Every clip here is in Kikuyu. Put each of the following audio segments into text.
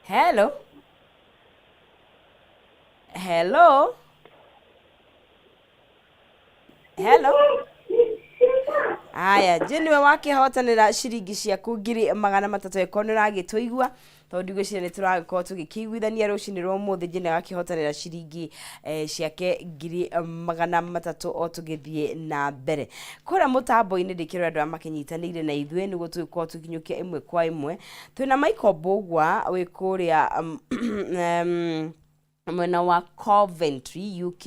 Hello, hello, hello. Aya, Jane, nĩwe wakĩhotanĩra ciringi ciaku 300,000. Ĩkorwo nĩ ũragĩtũigua, tondũ ndigwĩciria nĩ tũragĩkorwo tũgĩkĩiguithania rũcinĩ rwa ũmũthĩ. Jane agakĩhotanĩra ciringi ciake 300,000. O tũgĩthiĩ na mbere kũrĩa mũtambo-inĩ, ndĩkĩrora andũ arĩa makĩnyitanĩire na ithuĩ nĩguo tũgĩkorwo tũkinyũkia ĩmwe kwa ĩmwe. Twĩna Michael Mbũgua wĩ kũrĩa mwena wa Coventry, UK.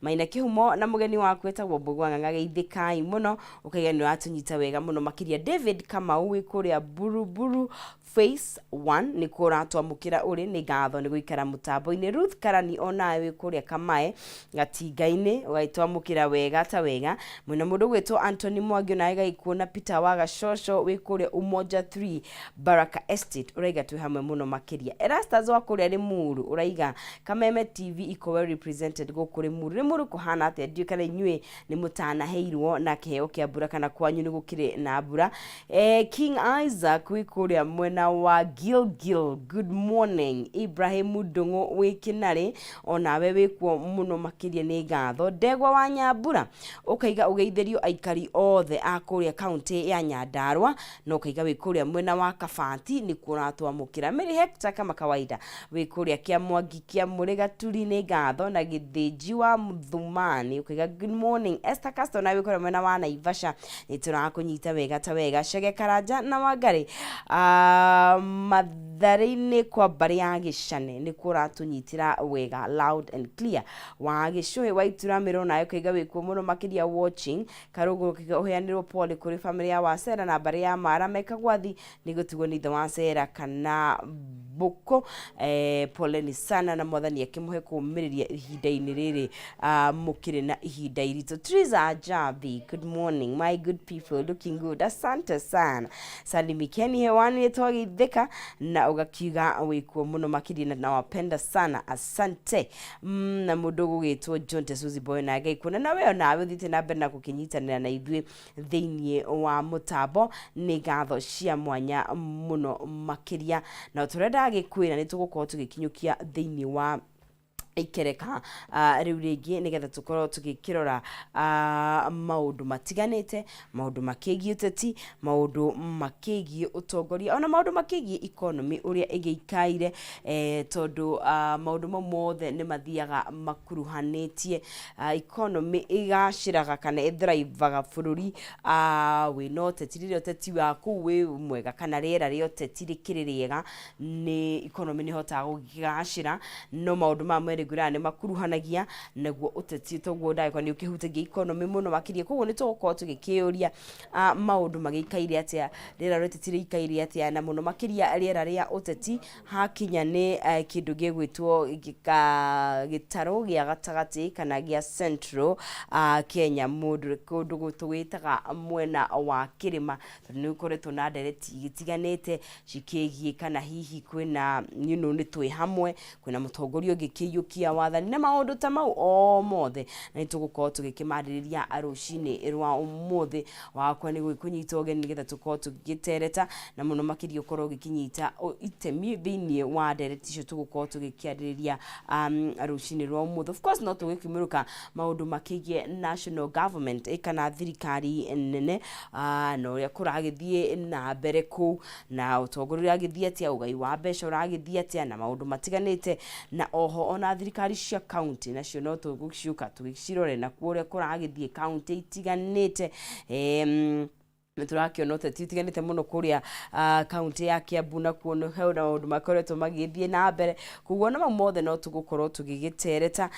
Maina Kĩhumo na mũgeni waku etagwo Mbũgua Ng'ang'a, geithĩkai mũno. Ũkaiga nĩ ũratũnyita wega mũno makĩria. David Kamau wĩ kũrĩa Buruburu Phase 1 nĩkuo ũratwamũkĩra ũrĩ, nĩ ngatho nĩ gũikara mũtambo-inĩ. Ruth Karani onawe wĩ kũrĩa Kamae Gatinga-inĩ, ũgagĩtwamũkĩra wega ta wega. Mwĩna mũndũ ũgwĩtwo Anthony Mwangi, onawe gaikuona. Peter wa Gacoco wĩ kũrĩa Umoja 3 Baraka Estate, ũraiga twĩ hamwe mũno makĩria. Erastus wa kũrĩa Limuru, ũraiga Kameme TV iko well represented gũkũ Limuru. Limuru kũhana atĩa? Ndiũĩ kana inyuĩ nĩ mũtanaheirwo na kĩheo kĩa mbura kana kwanyu nĩ gũkĩrĩ na mbura. King Isaac wĩ kũrĩa mwena wa Gilgil, good morning. Ibrahim Ndung'u wĩ Kĩnarĩ, onawe wĩkuo mũno makĩria, nĩ ngatho. Ndegwa wa Nyambura, ũkaiga ũgeithĩrio aikari othe a kũrĩa kaunti ya Nyandarua, na ũkaiga wĩ kũrĩa mwena wa Kabati nĩkuo ũratwamũkĩra. Mary Hector kama kawaida wĩ kũrĩa kĩa Mwangi kĩa Mũrĩ Gaturi, nĩ ngatho. Na Gĩthĩnji wa Mũthumani, ũkaiga good morning. Esther Castro nawe wĩ kũrĩa mwena wa Naivasha, nĩ tũrakũnyita wega ta wega. Chege Karanja na Wangari Matharĩ-inĩ kwa mbarĩ ya Gĩcane nĩkuo ũratũnyitĩra wega, loud and clear. Wa Gĩcũhĩ wa Ituramĩro nawe ũkaiga wĩkuo mũno makĩria, watching. Karũgũ ũkaiga ũheanĩrwo pole kũrĩ famĩlĩ ya Wacera na mbarĩ ya Mara mekagwathi nĩ gũtigwo nĩ ithe wa Cera kana Mbũkũ. Poleni sana na mwathani akĩmũhe kũũmĩrĩria ihinda-inĩ rĩrĩ mũkĩrĩ na ihinda iritũ. Triza Jabi, good morning my good people, looking good, asante sana. Salimikeni hewani, nĩ twageithĩka na ũgakiuga wĩkuo mũno makĩria na nawapenda sana, asante. Na mũndũ ũgũgĩtwo John Tesuzi Boy na Ngai kuona na we onawe ũthiĩte na mbere na gũkĩnyitanĩra na ithuĩ thĩinĩ wa mũtambo, nĩ ngatho cia mwanya mũno makĩria. Na tũrĩa ndagĩkwĩra, nĩ tũgũkorwo tũgĩkinyũkia thĩinĩ wa ikereka rĩu rĩngĩ nĩgetha tũkorwo tũgĩkĩrora maũndũ matiganĩte, maũndũ makĩgiĩ ũteti, maũndũ makĩgiĩ ũtongoria, ona maũndũ makĩgiĩ economy ũrĩa ĩgĩikaire, tondũ maũndũ mau mothe nĩ mathiaga makuruhanĩtie. Economy ĩgacĩraga kana ĩthrivaga bũrũri wĩna ũteti. Rĩrĩa ũteti wa kũu wĩ mwega kana rĩera rĩa ũteti rĩkĩrĩ rĩega, nĩ economy nĩ ĩhotaga gũkĩgacĩra. No maũndũ maya merĩ ngwĩraga nĩ makuruhanagia, naguo ũteti toguo ndagĩkorwo nĩ ũkĩhutagia economy mũno makĩria. Koguo nĩ tũgũkorwo tũgĩkĩyũria maũndũ magĩikaire atĩa, rĩera rĩa ũteti rĩikaire atĩa, na mũno makĩria rĩera rĩa ũteti hakinya nĩ kĩndũ gĩgwĩtwo gĩtarũ gĩa gatagatĩ kana gĩa Central Kenya, mũndũ kũndũ tũgĩtaga mwena wa kĩrĩma, tondũ nĩ gũkoretwo na ndereti igĩtiganĩte cikĩgiĩ kana hihi kwĩna nĩ twĩ hamwe, kwĩna mũtongoria ũngĩkĩiyũkia wathani na maũndũ ta mau o mothe, na nĩ tũgũkorwo tũgĩkĩmarĩrĩria rũcinĩ rwa ũmũthĩ. Wakwa nĩ gũgĩkũnyita ũgeni nĩgetha tũkorwo tũgĩtereta, na mũno makĩria ũkorwo ũgĩkĩnyita itemi thĩinĩ wa ndereti icio tũgũkorwo tũgĩkĩarĩrĩria rũcinĩ rwa ũmũthĩ. Of course no tũgĩkiumĩrũka maũndũ makĩgiĩ national government kana thirikari nene na ũrĩa kũragĩthiĩ na mbere kũu, na ũtongoria ũragĩthiĩ atĩa, ũgai wa mbeca ũragĩthiĩ atĩa, na maũndũ matiganĩte. Na oho ona thirikari cia county nacio no tũgũciũka tũgĩcirore nakuo ũrĩa kũragĩthiĩ county itiganĩte. Nĩ tũrakĩona ũteti ũtiganĩte mũno kũrĩa kaunti ya Kiambu, nakuo nĩ he na maũndũ makoretwo magĩthiĩ na mbere. Koguo na mau mothe no tũgũkorwo tũgĩgĩtereta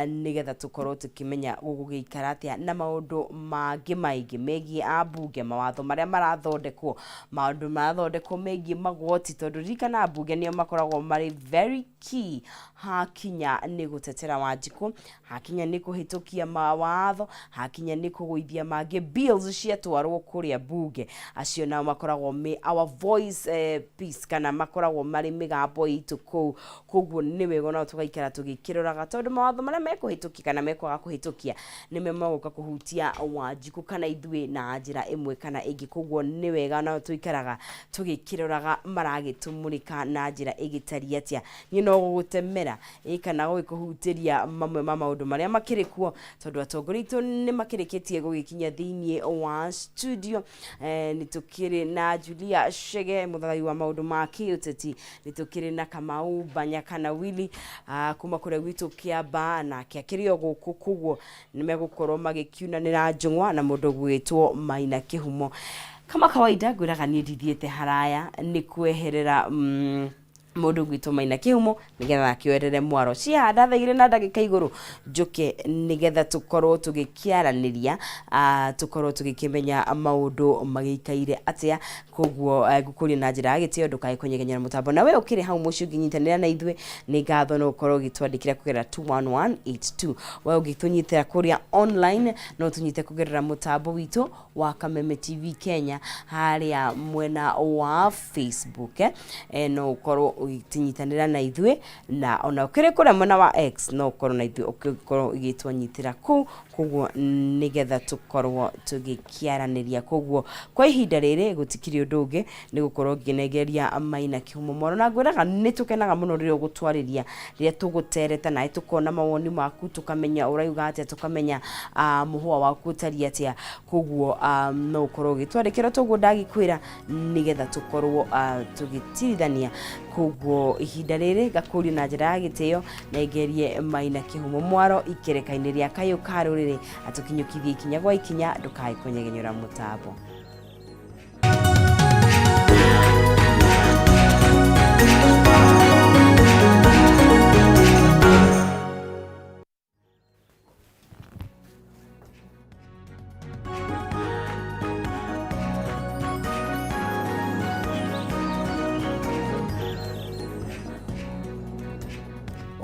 nĩgetha tũkorwo tũkĩmenya gũgũgĩikara atĩa, na maũndũ mangĩ maingĩ megiĩ ambunge, mawatho marĩa marathondekwo, maũndũ marathondekwo megiĩ magoti, tondũ ririkana ambunge nĩo makoragwo marĩ very key hakinya nĩ gũtetera Wanjikũ, hakinya nĩ kũhĩtũkia mawatho, hakinya nĩ kũgũithia mangĩ bills ciatwarwo. kũrĩa mbunge, acio nao makoragwo me our voice piece, kana makoragwo marĩ mĩgambo itũ kũu. Koguo nĩ wega onao tũgaikara tũgĩkĩroraga, tondũ mawatho marĩa mekũhĩtũkia kana mekwaga kũhĩtũkia nĩmo megũka kũhutia Wanjikũ kana ithuĩ na njĩra ĩmwe kana ĩngĩ. Koguo nĩ wega nao tũikaraga tũgĩkĩroraga maragĩtũmũrĩka na njĩra ĩgĩtariĩ atĩa. Niĩ no gũgũtemera ĩ kana gũgĩkũhutĩria mamwe ma maũndũ marĩa makĩrĩ kuo, tondũ atongoria aitũ nĩ makĩrĩkĩtie gũgĩkinya thĩinĩ wa studio. Nĩ tũkĩrĩ na Julia Chege, mũthathai wa maũndũ ma kĩũteti, nĩ tũkĩrĩ na Kamau Banya kana Willy kuma kũrĩa gwitũ Kĩambaa, nake akĩrĩ o gũkũ, koguo nĩ megũkorwo magĩkiunanĩra njũng'wa na mũndũ ũgwĩtwo Maina Kĩhumo. Kama kawaida ngwĩraga niĩ ndithiĩte haraya nĩ kweherera mũndũ gwitũ Maina Kĩhumo nĩgetha akĩoerere mwaro ciahanda thaa igĩrĩ na ndagĩka igũrũ njũke nĩgetha tũkorwo tũgĩkĩaranĩria, tũkorwo tũgĩkĩmenya maũndũ magĩikaire atĩa. Koguo ngũkũria na njĩra ya gĩtĩo ndũkae kũnyegenyera mũtambo, na we ũkĩrĩ hau mũciĩ ũngĩnyitanĩra na ithuĩ nĩ ngatho no ũkorwo ũgĩtwandĩkĩra kũgerera 21182. We ũngĩtũnyitĩra kũrĩa online no ũtũnyite kũgerera mũtambo witũ wa Kameme TV Kenya harĩa mwena wa Facebook, no ũkorwo ũgĩtũnyitanĩra na ithuĩ, na ona ũkĩrĩ kũrĩa mwena wa X no ũkorwo na ithuĩ ũgĩkorwo ũgĩtwanyitĩra kũu, koguo nĩgetha tũkorwo tũgĩkĩaranĩria. Koguo kwa ihinda rĩrĩ gũtikĩrĩ ũndũ ũngĩ nĩ gũkorwo ngĩnengereria Maina Kĩhumo mwaro, na ngwĩraga nĩ tũkenaga mũno rĩrĩa ũgũtwarĩria, rĩrĩa tũgũtereta nawe tũkona mawoni maku, tũkamenya ũrauga atĩa, tũkamenya mũhũa waku ũtariĩ atĩa. Koguo no ũkorwo ũgĩtwandĩkĩra toguo ndagĩkwĩra, nĩgetha tũkorwo tũgĩtirithania. Koguo ihinda rĩrĩ ngakũria na njĩra ya gĩtĩo nengerie Maina Kĩhumo mwaro ikereka-inĩ rĩa Kayũ ka Rũrĩrĩ, atũkinyũkithie ikinya gwa ikinya, ndũkae kũnyegenyũra mũtambo.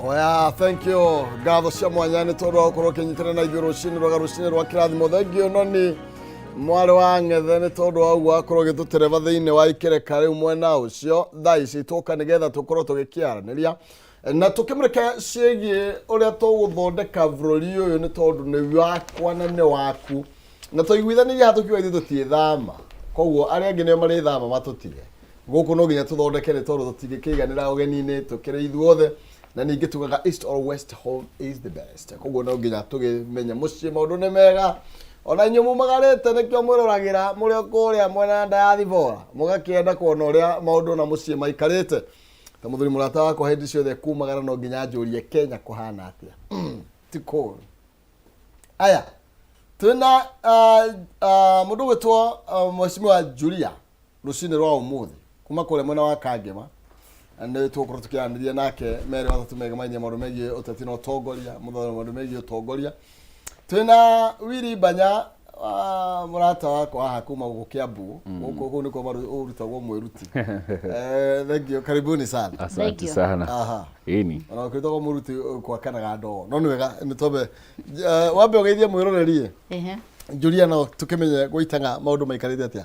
Oya, thank you. Ngatho cia mwanya nĩ tondũ wa gũkorwo ũkĩnyitana na ithuĩ rũcinĩ rwega, rũcinĩ rwa kĩrathimo. Thank you noni mwarĩ wa ng'ethe nĩ tondũ wa ũguo wakorwo ũgĩtũtereba thĩinĩ wa ikereka rĩu mwena ũcio. Thaa ici twoka nĩgetha tũkorwo tũgĩkĩaranĩria na tũkĩmũrĩka ciĩgiĩ ũrĩa tũgũthondeka bũrũri ũyũ, nĩ tondũ nĩ wakwa na nĩ waku, na twaiguithanirie haha tũkiuga ithuĩ tũtiĩthama, koguo arĩa angĩ nĩo marĩthama matũtige gũkũ. No nginya tũthondeke, nĩ tondũ tũtingĩkĩiganĩra ũgeni-inĩ tũkĩrĩ ithuothe, na ningĩ tugaga east or west, home is the best. Koguo no nginya tũgĩmenye mũciĩ maũndũ nĩ mega. Ona inyuĩ mumagarĩte nĩkĩo mwĩroragĩra mũrĩ o kũrĩa mwena nda ya thibora, mũgakĩenda kuona ũrĩa maũndũ na mũciĩ maikarĩte. Ta mũthuri mũrata wakwa hĩndĩ ciothe kumagara no nginya anjũrie Kenya kũhana atĩa. Ti kũũru. Aya twĩna mũndũ gwĩtwo Mheshimiwa Julia rũcinĩ rwa ũmũthĩ kuma kũrĩa mwena wa Kangema. Nĩ tũgũkorwo tũkĩaranĩria nake merĩ matatũ megemainie maũndũ megiĩ ũteti na ũtongoria, mũthenya maũndũ megiĩ ũtongoria. Twĩna Willy Banya, mũrata wakwa haha kuma gũkũ Kiambu, gũkũ kũu nĩkuo ũrutagwo mwĩruti. Thank you, karibuni sana. Asante Thank you. sana. Aha. Ĩni. Ona ũkĩrutagwo mũruti kwakanaga ndoo, no nĩ wega nĩ twambe wambe ũgeithie mwĩroreri. Ehe. Julia, no tũkĩmenye gũitanga maũndũ maikarĩte atĩa?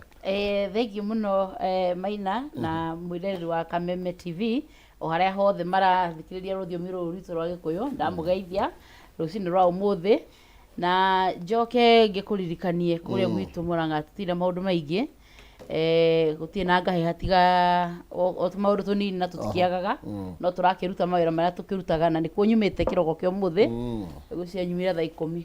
Thank you mũno, Maina na mwĩroreri wa Kameme TV o harĩa hothe marathikĩrĩria rũthiomi rũrũ rwitũ rwa Gĩkũyũ, ndamũgeithia rũcinĩ rwa ũmũthĩ, na njoke ngĩkũririkanie kũrĩa gwitũ Mũrang'a tũtirĩ na maũndũ maingĩ, gũtirĩ na ngahĩha tiga o tũmaũndũ tũnini na tũtikĩagaga, no tũrakĩruta mawĩra marĩa tũkĩrutaga, na nĩkuo nyumĩte kĩroko kĩa ũmũthĩ, ngwĩciria nyumire thaa 10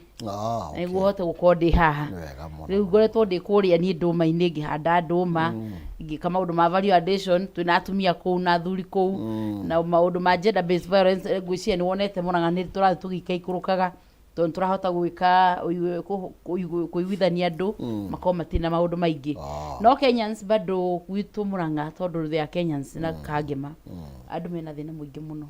nĩguo hote gũkorwo ndĩ haha. Nĩ wega mũno. Rĩu ngoretwo ndĩ kũrĩa niĩ ndũma-inĩ, ngĩhanda ndũma, ngĩka maũndũ ma value addition, twĩna atumia kũu na athuri kũu, na maũndũ ma gender based violence. Ngwĩciria nĩ wonete Mũrang'a nĩ tũrathiĩ tũgĩikaikũrũkaga, tondũ nĩ tũrahota gwĩka kũiguithania andũ makorwo matirĩ na maũndũ maingĩ. No Kenyans bado gwitũ Mũrang'a, tondũ they are Kenyans na Kangema, andũ mena thĩna mũingĩ mũno.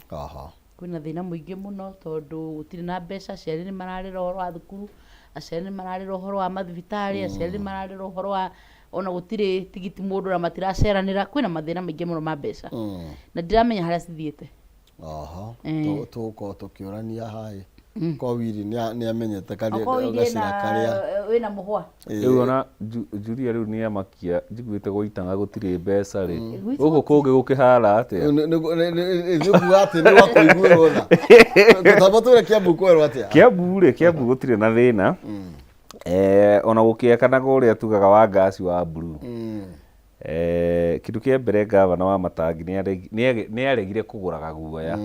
Kwĩna thĩna mũingĩ mũno tondũ gũtirĩ na mbeca, aciari nĩ mararĩra ũhoro wa thukuru, aciari nĩ mararĩra ũhoro wa mathibitarĩ, aciari nĩ mararĩra ũhoro wa ona gũtirĩ tigiti mũndũ na matiraceranĩra, kwĩna mathĩna maingĩ mũno ma mbeca na ndiramenya harĩa cithiĩte. Tũgũkorwo tũkĩũrania haĩ. Kwa Willy nĩ amenyete karĩa Okorwo Willy gacĩra karĩa wĩna mũhwa. Rĩu ona Julia rĩu nĩ amakia njiguĩte gwaitanga gũtirĩ mbeca rĩ, Gwitũ gũkũ kũngĩ gũkĩhana atĩa? Ithuĩ kuga atĩ nĩ gwakũiguĩrwo tha. Tamba twĩre Kiambu kwerwo atĩa? Kiambu rĩ, Kiambu gũtirĩ na thĩna. Ona gũkĩakanaga ũrĩa tugaga wa ngasi wa blue. Kĩndũ kĩa mbere ngavana wa Matangi nĩ aregire kũgũraga guoya.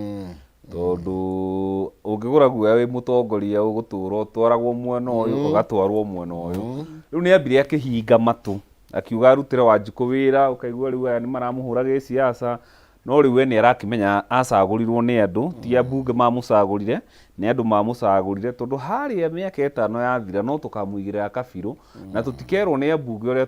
Tondũ ũngĩgũra guoya wĩ mũtongoria ũgũtũra ũtwaragwo mwena ũyũ, ũgatwarwo mwena ũyũ. Rĩu nĩ ambire akĩhinga matũ, akiuga arutĩre Wanjikũ wĩra, ũkaigua rĩu aya nĩ maramũhũra gĩsiasa, no rĩu we nĩ arakĩmenya acagũrirwo nĩ andũ, ti ambunge mamũcagũrire, nĩ andũ mamũcagũrire, tondũ harĩa mĩaka 5 yathira no tũkamũigĩrĩra kabirũ, na tũtikerwo nĩ ambunge ũrĩa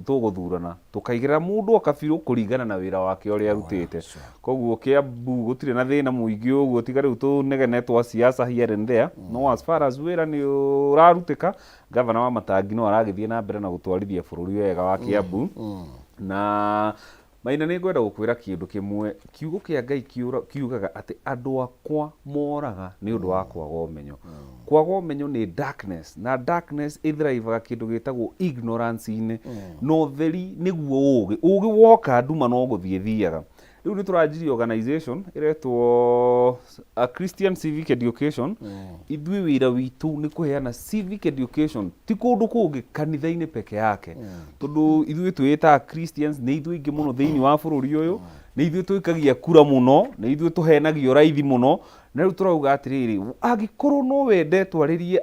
tũgũthurana, tũkaigĩrĩra mũndũ o kabirũ kũringana na wĩra wake ũrĩa arutĩte. Koguo Kiambu gũtirĩ na thĩna mũingĩ ũguo, tiga rĩu tũnegene twa siasa here and there, no as far as wĩra nĩ ũrarutĩka, gavana wa Matangi no aragĩthiĩ na mbere na gũtwarithia bũrũri wega wa Kiambu. Na Maina nĩ ngwenda gũkwĩra kĩndũ kĩmwe, kiugo kĩa Ngai kiugaga atĩ andũ akwa moraga nĩ ũndũ wa kwaga ũmenyo. Kwaga ũmenyo nĩ darkness, na darkness ĩthrivaga kĩndũ gĩtagwo ignorance-inĩ, na ũtheri nĩguo ũgĩ. Ũgĩ woka nduma no gũthiĩ ĩthiaga. Rĩu nĩ tũranjirie organization ĩretwo a Christian Civic Education. Ithuĩ wĩra witũ nĩ kũheana civic education, ti kũndũ kũngĩ, kanitha-inĩ peke yake. Tondũ ithuĩ twĩĩtaga Christians, nĩ ithuĩ aingĩ mũno thĩinĩ wa bũrũri ũyũ, nĩ ithuĩ tũikagia kura mũno, nĩ ithuĩ tũhenagio raithi mũno. Na rĩu tũrauga atĩrĩrĩ, angĩkorwo no wende twarĩrie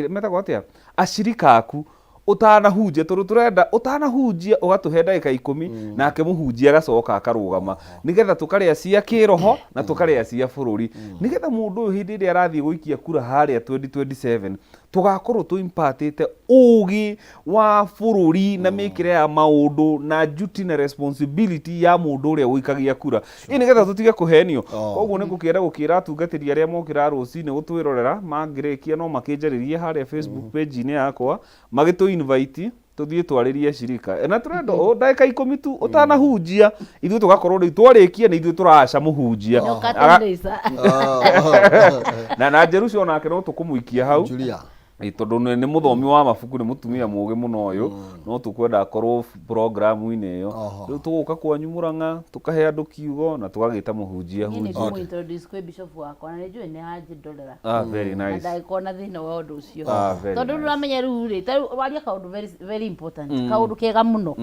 metagwo atĩa, acirika aku ũtanahunjia, tondũ tũrenda ũtanahunjia ũgatũhe ndagĩka 10, nake mũhunjia agacoka akarũgama, nĩgetha tũkarĩa cia kĩroho na tũkarĩa cia bũrũri, nĩgetha mũndũ ũyũ hĩndĩ ĩrĩa arathiĩ gũikia kura harĩa 2027 tũgakorwo tũimpatĩte ũgĩ wa bũrũri na mĩkĩre ya maũndũ na duty na responsibility ya mũndũ ũrĩa ũikagia kura ĩ, nĩgetha tũtige kũhenio. Koguo nĩ ngũkĩenda gũkĩra atungatĩri arĩa mokĩra rũcinĩ gũtwĩrorera, mangĩrĩkia no makĩnjarĩrie harĩa Facebook page-inĩ yakwa, magĩtũ invite tũthiĩ twarĩrie cirika na tũrenda o ndagĩka 10 tu ũtanahunjia, ithuĩ tũgakorwo rĩu twarĩkia nĩ ithuĩ tũraca mũhunjia. Nyoka. Na Jerusha onake no tũkũmũikia hau. Julia. Ĩ, tondũ nĩ mũthomi wa mabuku, nĩ mũtumia mũgĩ mũno ũyũ, no tũkwenda akorwo programu-inĩ ĩyo. Rĩu tũgũka kwanyu Mũrang'a, tũkahe andũ kiugo na tũgagĩta mũhunjia Niĩ nĩ hunjia. ngũmũ introduce kwĩ bishop wakwa na nĩ njũĩ nĩ anjĩndorera. Ah, very Na nice. ndangĩkorwo na thĩna wa ũndũ ũcio. Ah, very Tondũ nice. nĩũramenya rĩu rĩ, ta rĩu waria kaũndũ very, very important, kaũndũ kega mũno,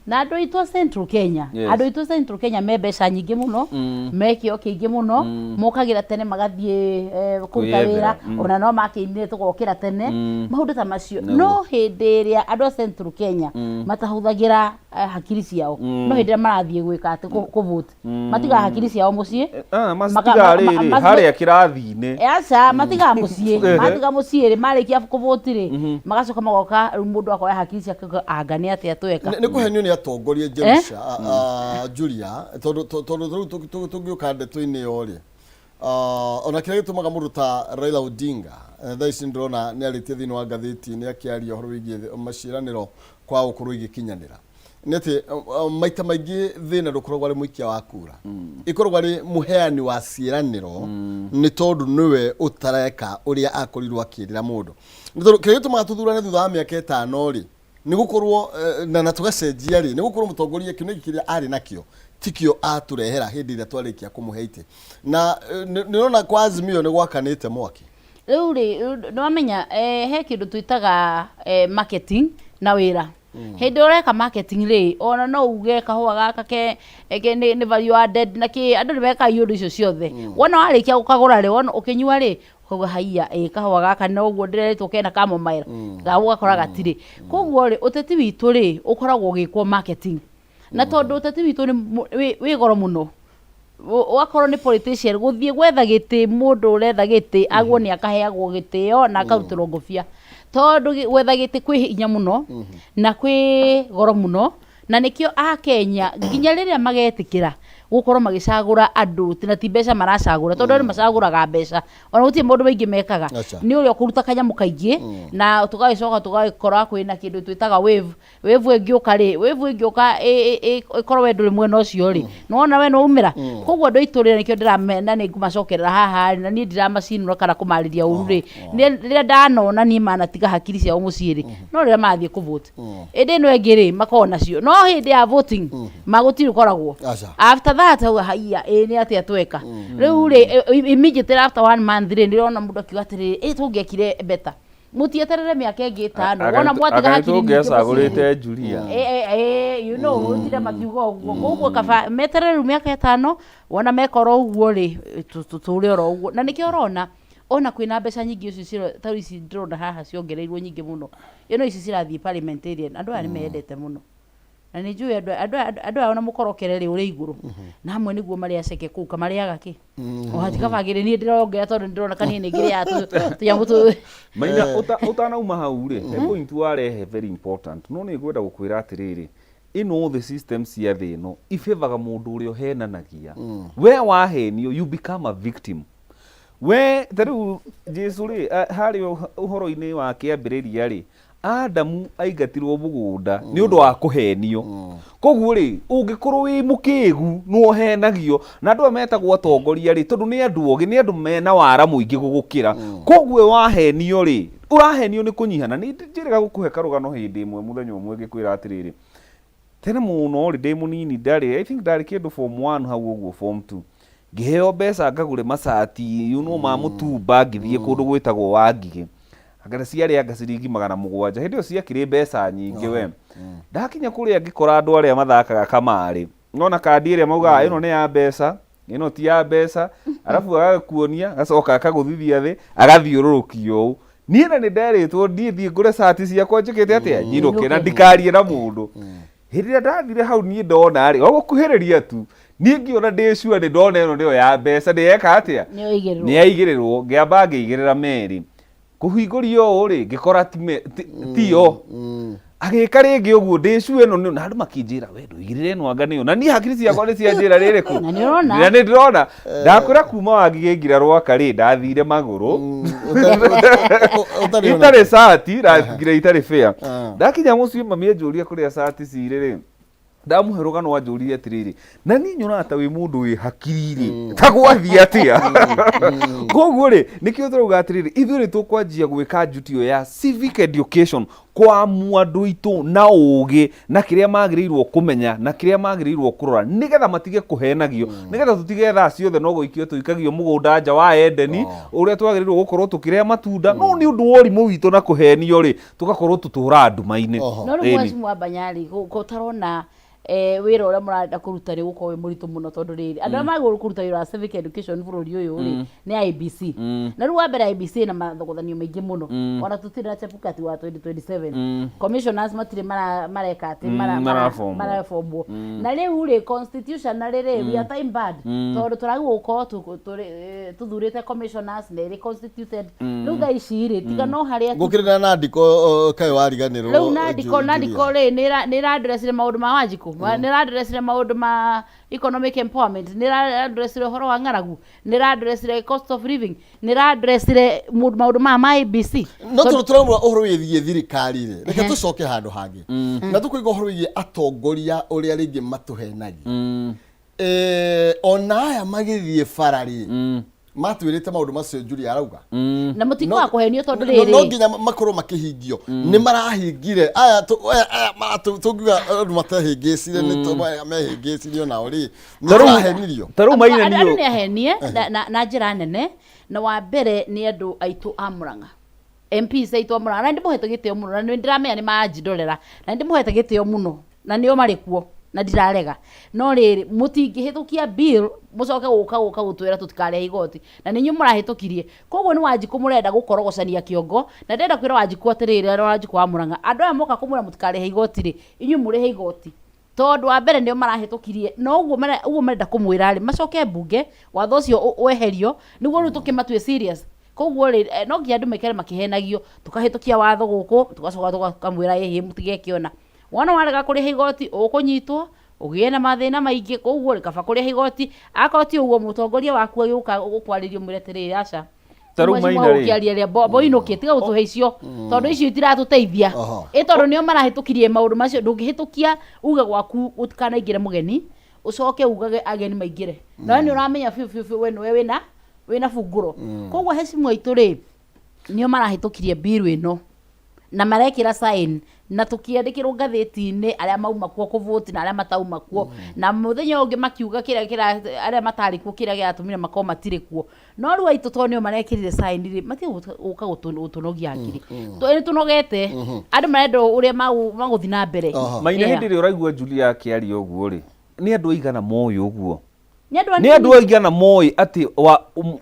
na andũ aitũ a Central Kenya, andũ aitũ a Central Kenya me mbeca nyingĩ mũno, me kĩo kĩingĩ mũno, mokagĩra tene magathiĩ kũruta Kwĩyethera. wĩra, ona no makĩinire tũgokĩra tene, maũndũ ta macio. No hĩndĩ ĩrĩa andũ a Central Kenya matahũthagĩra hakiri ciao, no hĩndĩ ĩrĩa marathiĩ gwĩka atĩ kũvote, matigaga hakiri ciao mũciĩ. Ah, macitigaga rĩrĩ harĩa kĩrathi-inĩ. Aca, matigaga mũciĩ. Matiga mũciĩ rĩ, marĩkia kũvoti rĩ, magacoka magoka. Rĩu mũndũ akoya hakiri ciake akauga, anga nĩ atĩa tweka? Nĩ kũhenio nĩ atongoria, Jerusha, Julia, tondũ rĩu tũngĩũka ndeto-inĩ ĩyo rĩ, ona kĩrĩa gĩtũmaga mũndũ ta Raila Odinga, thaa ici ndĩrona nĩ arĩtie thĩinĩ wa ngathĩti, nĩ akĩaria ũhoro wĩgiĩ maciĩranĩro kwa gũkorwo igĩkinyanĩra, nĩ atĩ maita maingĩ thĩna ndũkoragwo arĩ mũikia wa kura, ĩkoragwo arĩ mũheani wa ciĩranĩro, nĩ tondũ nĩwe ũtareka ũrĩa akorirwo akĩrĩra mũndũ. Nĩ tondũ kĩrĩa gĩtũmaga tũthurane thutha wa mĩaka 5 rĩ, nĩ gũkorwo na tũgacenjia rĩ, nĩ gũkorwo mũtongoria kĩoneki kĩrĩa arĩ nakĩo tikĩo atũrehera hĩndĩ ĩrĩa twarĩkia kũmũhe itĩ. Na nĩrona kwa Azimio nĩ gwakanĩte mwaki. Rĩu rĩ, nĩwamenya he kĩndũ twĩtaga marketing na wĩra. Hĩndĩ ĩrĩa ũreka marketing rĩ, ona no uge kahũa gaka ke nĩ value added na kĩ, andũ nĩ mekaga iũndũ icio ciothe. Wona warĩkia gũkagũra rĩ, wona ũkĩnyua rĩ, ũkauga haiya, ĩ kahũa gaka noguo ndĩrerĩtwo kena chamomile, ga ũgakora gatirĩ. Koguo rĩ, ũteti witũ rĩ, ũkoragwo ũgĩkwo marketing, na tondũ ũteti witũ nĩ wĩ goro mũno, ũgakorwo nĩ politician gũthiĩ gwetha gĩtĩ, mũndũ ũretha gĩtĩ agwo nĩ akaheagwo gĩtĩo na akarutĩrwo ngũbia, tondũ gwetha gĩtĩ kwĩ hinya mũno na kwĩ goro mũno, na nĩkĩo akenya nginya rĩrĩa magetĩkĩra. Gũkorwo magĩcagũra andũ na ti mbeca maracagũra, tondũ andũ macagũraga mbeca, ona gũtirĩ maũndũ maingĩ mekaga. Aca. Nĩ ũrĩa ũkũruta kanyamũ kaingĩ, na tũgagĩcoka tũgagĩkora kwĩna kĩndũ twĩtaga wave. Wave ĩngĩũka rĩ, wave ĩngĩũka ĩkorwo we ndũrĩ mwena ũcio rĩ, nĩwona we nĩwaumĩra. Koguo andũ aitũ rĩ, nĩkĩo ndĩramena nĩ ngũmacokerera haha rĩ, na niĩ ndiramacinũra kana kũmarĩria ũru rĩ, rĩrĩa ndanona niĩ manatiga hakiri ciao mũciĩ rĩ, no rĩrĩa marathiĩ kũ vote. Ĩndĩ ĩno ĩngĩ rĩ, makoragwo nacio, no hĩndĩ ya voting magũtirĩ ũkoragwo. Aca. After that auga haiya, ĩ nĩ atĩa tweka rĩu rĩ? Immediately after one month rĩ, ndĩrona mũndũ akiuga atĩrĩrĩ, ĩ tũngĩekire better. Mũtieterere mĩaka ĩngĩ 5 wona mwatiga hakiri nyingĩ mũciĩ. Tũngĩacagũrĩte Julia. Gũtirĩ makiuga ũguo, koguo kaba meterere rĩu mĩaka 5, wona mekora ũguo rĩ, tũtũre oro ũguo. Na nĩkĩo ũrona ona kwĩna mbeca nyingĩ ũcio ta rĩu ici ndĩrona haha ciongereirwo nyingĩ mũno, ĩno ici cirathiĩ parliamentarian. Andũ aya nĩ meyendete mũno, na nĩ njũĩ andũ aya ona mũkorokere rĩ ũrĩ igũrũ na hamwe nĩguo marĩa ceke kũu kamarĩaga kĩ o hatikabagĩrĩ. Niĩ ndĩrongera tondũ nĩndĩrona kaniĩ nĩ ngĩrĩaga tũnyamũ tũ. Maina, ũtanauma hau rĩ, he point warehe very important, no nĩ ngwenda gũkwĩra atĩrĩrĩ, ĩno the system cia thĩ ĩno ibĩvaga mũndũ ũrĩa ũhenanagia. We wahenio, you become a victim. We ta rĩu Jesu rĩ, harĩa ũhoro-inĩ wa kĩambĩrĩria rĩ, Adamu aingatirwo mũgũnda nĩ ũndũ wa kũhenio. Koguo rĩ, ũngĩkorwo wĩ mũkĩgu nĩ ũhenagio, na andũ aya metagwo atongoria rĩ, tondũ nĩ andũ ogĩ, nĩ andũ mena wara mũingĩ gũgũkĩra. Koguo we wahenio rĩ, ũrahenio nĩ kũnyiha. Na nĩ njĩrĩga gũkũhe karũgano hĩndĩ ĩmwe, mũthenya ũmwe ngĩkwĩra atĩrĩrĩ, tene mũno rĩ, ndĩ mũnini, ndarĩ, I think ndarĩ kĩndũ form 1 hau ũguo, form 2, ngĩheo mbeca ngagũre macati ma mũtumba, ngĩthiĩ kũndũ gwĩtagwo Wangigĩ. Anga ciarĩ anga ciringi 700 hĩndĩ ĩyo, ciakĩrĩ mbeca nyingĩ we. Ndakinya kũrĩa ngĩkora andũ arĩa mathakaga kamarĩ, nona kandi ĩrĩa maugaga ĩno nĩ ya mbeca, ĩno ti ya mbeca, arabu agagĩkuonia, agacoka akagũthithia thĩ, agathiũrũrũkia ũũ. Niĩ na nĩ nderĩtwo niĩ thiĩ ngũre cati ciakwa njĩkĩte atĩa, nyinũke na ndikarie na mũndũ. Hĩndĩ ĩrĩa ndathire hau niĩ ndona rĩ, o gũkuhĩrĩria tu niĩ ngĩona ndĩ sure nĩ ndona ĩno nĩyo ya mbeca, ndĩyeka atĩa, Nĩyo igĩrĩrwo. Nĩ yaigĩrĩrwo. Ngĩamba ngĩigĩrĩra merĩ, kũhingũria ũũ rĩ, ngĩkora tiyo. Agĩka rĩngĩ ũguo, ndĩ sure ĩno nĩyo, na andũ makĩnjĩra, we ndũigĩrĩre ĩno, anga nĩyo. Na niĩ hakiri ciakwa nĩ cianjĩra rĩrĩkũ. Na nĩ ũrona? Na nĩ ndĩrona. Ndakwĩra kuma Wangigĩ nginya Rwaka rĩ, ndathire magũrũ Ũtarĩ ona- itarĩ cati na nginya itarĩ fare. Ndakinya mũciĩ, mami anjũria kũrĩa cati cirĩ rĩ, ndamũhe rũgano, anjũririe atĩrĩrĩ, na niĩ nyonaga ta wĩ mũndũ wĩ hakiri rĩ, ta gwathiĩ atĩa? Koguo rĩ, nĩkĩo tũrauga atĩrĩrĩ, ithuĩ nĩ tũkwanjia gwĩka njuti ĩyo ya civic education, kwamua andũ aitũ na ũgĩ na kĩrĩa magĩrĩirwo kũmenya na kĩrĩa magĩrĩirwo kũrora, nĩgetha matige kũhenagio, nĩgetha tũtige thaa ciothe no gũikio tũikagio mũgũnda nja wa Edeni ũrĩa twagĩrĩirwo gũkorwo tũkĩrĩa matunda, no nĩ ũndũ wa ũrimũ witũ na kũhenio rĩ, tũgakorwo tũtũraga nduma-inĩ. Oho. No rĩu Ĩni. Mheshimiwa Banyari, ũtarona wĩra ũrĩa mũrenda kũruta nĩ gũkorwo wĩ mũritũ mũno, tondũ rĩrĩ, andũ arĩa magĩrĩirwo kũruta wĩra wa civic education bũrũri ũyũ rĩ, nĩ IEBC. Na rĩu wa mbere IEBC ĩna mathogothanio maingĩ mũno, ona tũtirĩ na Chebukati wa 2027, commissioners matirĩ mareka atĩ Maraformwo. Maraformwo. Na rĩu rĩ, constitution na rĩrĩ, we are time barred, tondũ tũragĩrĩirwo gũkorwo tũthurĩte commissioners na ĩrĩ constituted rĩu thaa ici rĩ, tiga no harĩa Gũkĩrĩ na nandiko kaĩ wariganĩrwo. Rĩu nandiko nandiko rĩ, nĩ ĩrandresire maũndũ ma Wanjikũ, nĩ ĩrandresire maũndũ ma economic empowerment, nĩ ĩrandresire ũhoro wa ng'aragu, nĩ ĩrandresire cost of living, nĩ ĩrandresire maũndũ maya ma IEBC. No tondũ tũrauma ũhoro wĩgiĩ thirikari rĩ, reke tũcoke handũ hangĩ na tũkũiga ũhoro wĩgiĩ atongoria ũrĩa rĩngĩ matũhenagia. Ona aya magĩthiĩ bara rĩ, matwĩrĩte maũndũ macio Julia arauga. Na mũtikoa kũhenio tondũ No rĩrĩ nginya makorwo makĩhingio nĩ marahingire aya tũngiuga andũ matehĩngĩcire nĩ mehĩngĩcire onao rĩ, nĩ tũrahenirio. Ta rĩu Maina Andũ niũ nĩ ahenie na njĩra nene. Na wa mbere nĩ andũ aitũ a Murang'a, MPs aitũ a Murang'a, na nĩ ndĩmũhete gĩtĩo mũno, na nĩ ndĩramenya nĩ manjindorera, na nĩ ndĩmũhete gĩtĩo mũno, na nĩo marĩ kuo na ndirarega. No rĩrĩ, mũtingĩhĩtũkia bill mũcoke gũka gũtwĩra tũtikarĩhe igoti, na nĩ inyuĩ mũrahĩtũkirie. Koguo nĩ Wanjikũ mũrenda gũkorogocania kĩongo, na ndĩrenda kwĩra Wanjikũ atĩrĩrĩ, Wanjikũ wa Murang'a, andũ aya moka kũmwĩra mũtikarĩhe igoti rĩ, inyuĩ mũrĩhe igoti, tondũ wa mbere nĩo marahĩtũkirie. Na ũguo ũguo marenda kũmwĩra rĩ, macoke mbunge watho ũcio weherio, nĩguo rĩu tũkĩmatue serious. Koguo rĩ, no nginya andũ maikare makĩhenagio, tũkahĩtũkia watho gũkũ, tũgacoka tũkamwĩra ĩhĩ, mũtigeke ona wona warega kũrĩha igoti ũkũnyitwo. Ũgĩe na mathĩna maingĩ, koguo rĩ, kaba kũrĩha igoti. Akorwo ti ũguo, mũtongoria waku agĩũka gũkwarĩria ũmwĩre atĩrĩrĩ, aca. Ta rĩu Maina rĩ. Ũkĩaria rĩa amba ũinũke, tiga gũtũhe icio, tondũ icio itiratũteithia. Ĩ tondũ nĩo marahĩtũkirie maũndũ macio, ndũngĩhĩtũkia uge gwaku gũtikanaingĩre mũgeni, ũcoke ugage ageni maingĩre. Na we nĩ ũramenya biũ biũ biũ we nĩwe wĩna wĩna bungũro. Koguo hecimu aitũ rĩ, nĩo marahĩtũkirie bill ĩno. Na marekĩra sign na tũkĩandĩkĩrwo ngathĩti-inĩ arĩa mauma kuo kũvoti na arĩa matauma kuo. Na mũthenya ũngĩ makiuga kĩrĩa kĩra arĩa matarĩ kuo kĩrĩa kĩratũmire makorwo matirĩ kuo. No rĩu aitũ tondũ nĩo marekĩrire sign rĩ, matige gũka gũtũnogia hakiri. Nĩ tũnogete. Andũ marenda ũrĩa magũthiĩ na mbere. Maina, hĩndĩ ĩrĩa ũraigua Julia akĩaria ũguo rĩ, nĩ andũ aigana moĩ ũguo? Nĩ andũ Nĩ andũ aigana moĩ atĩ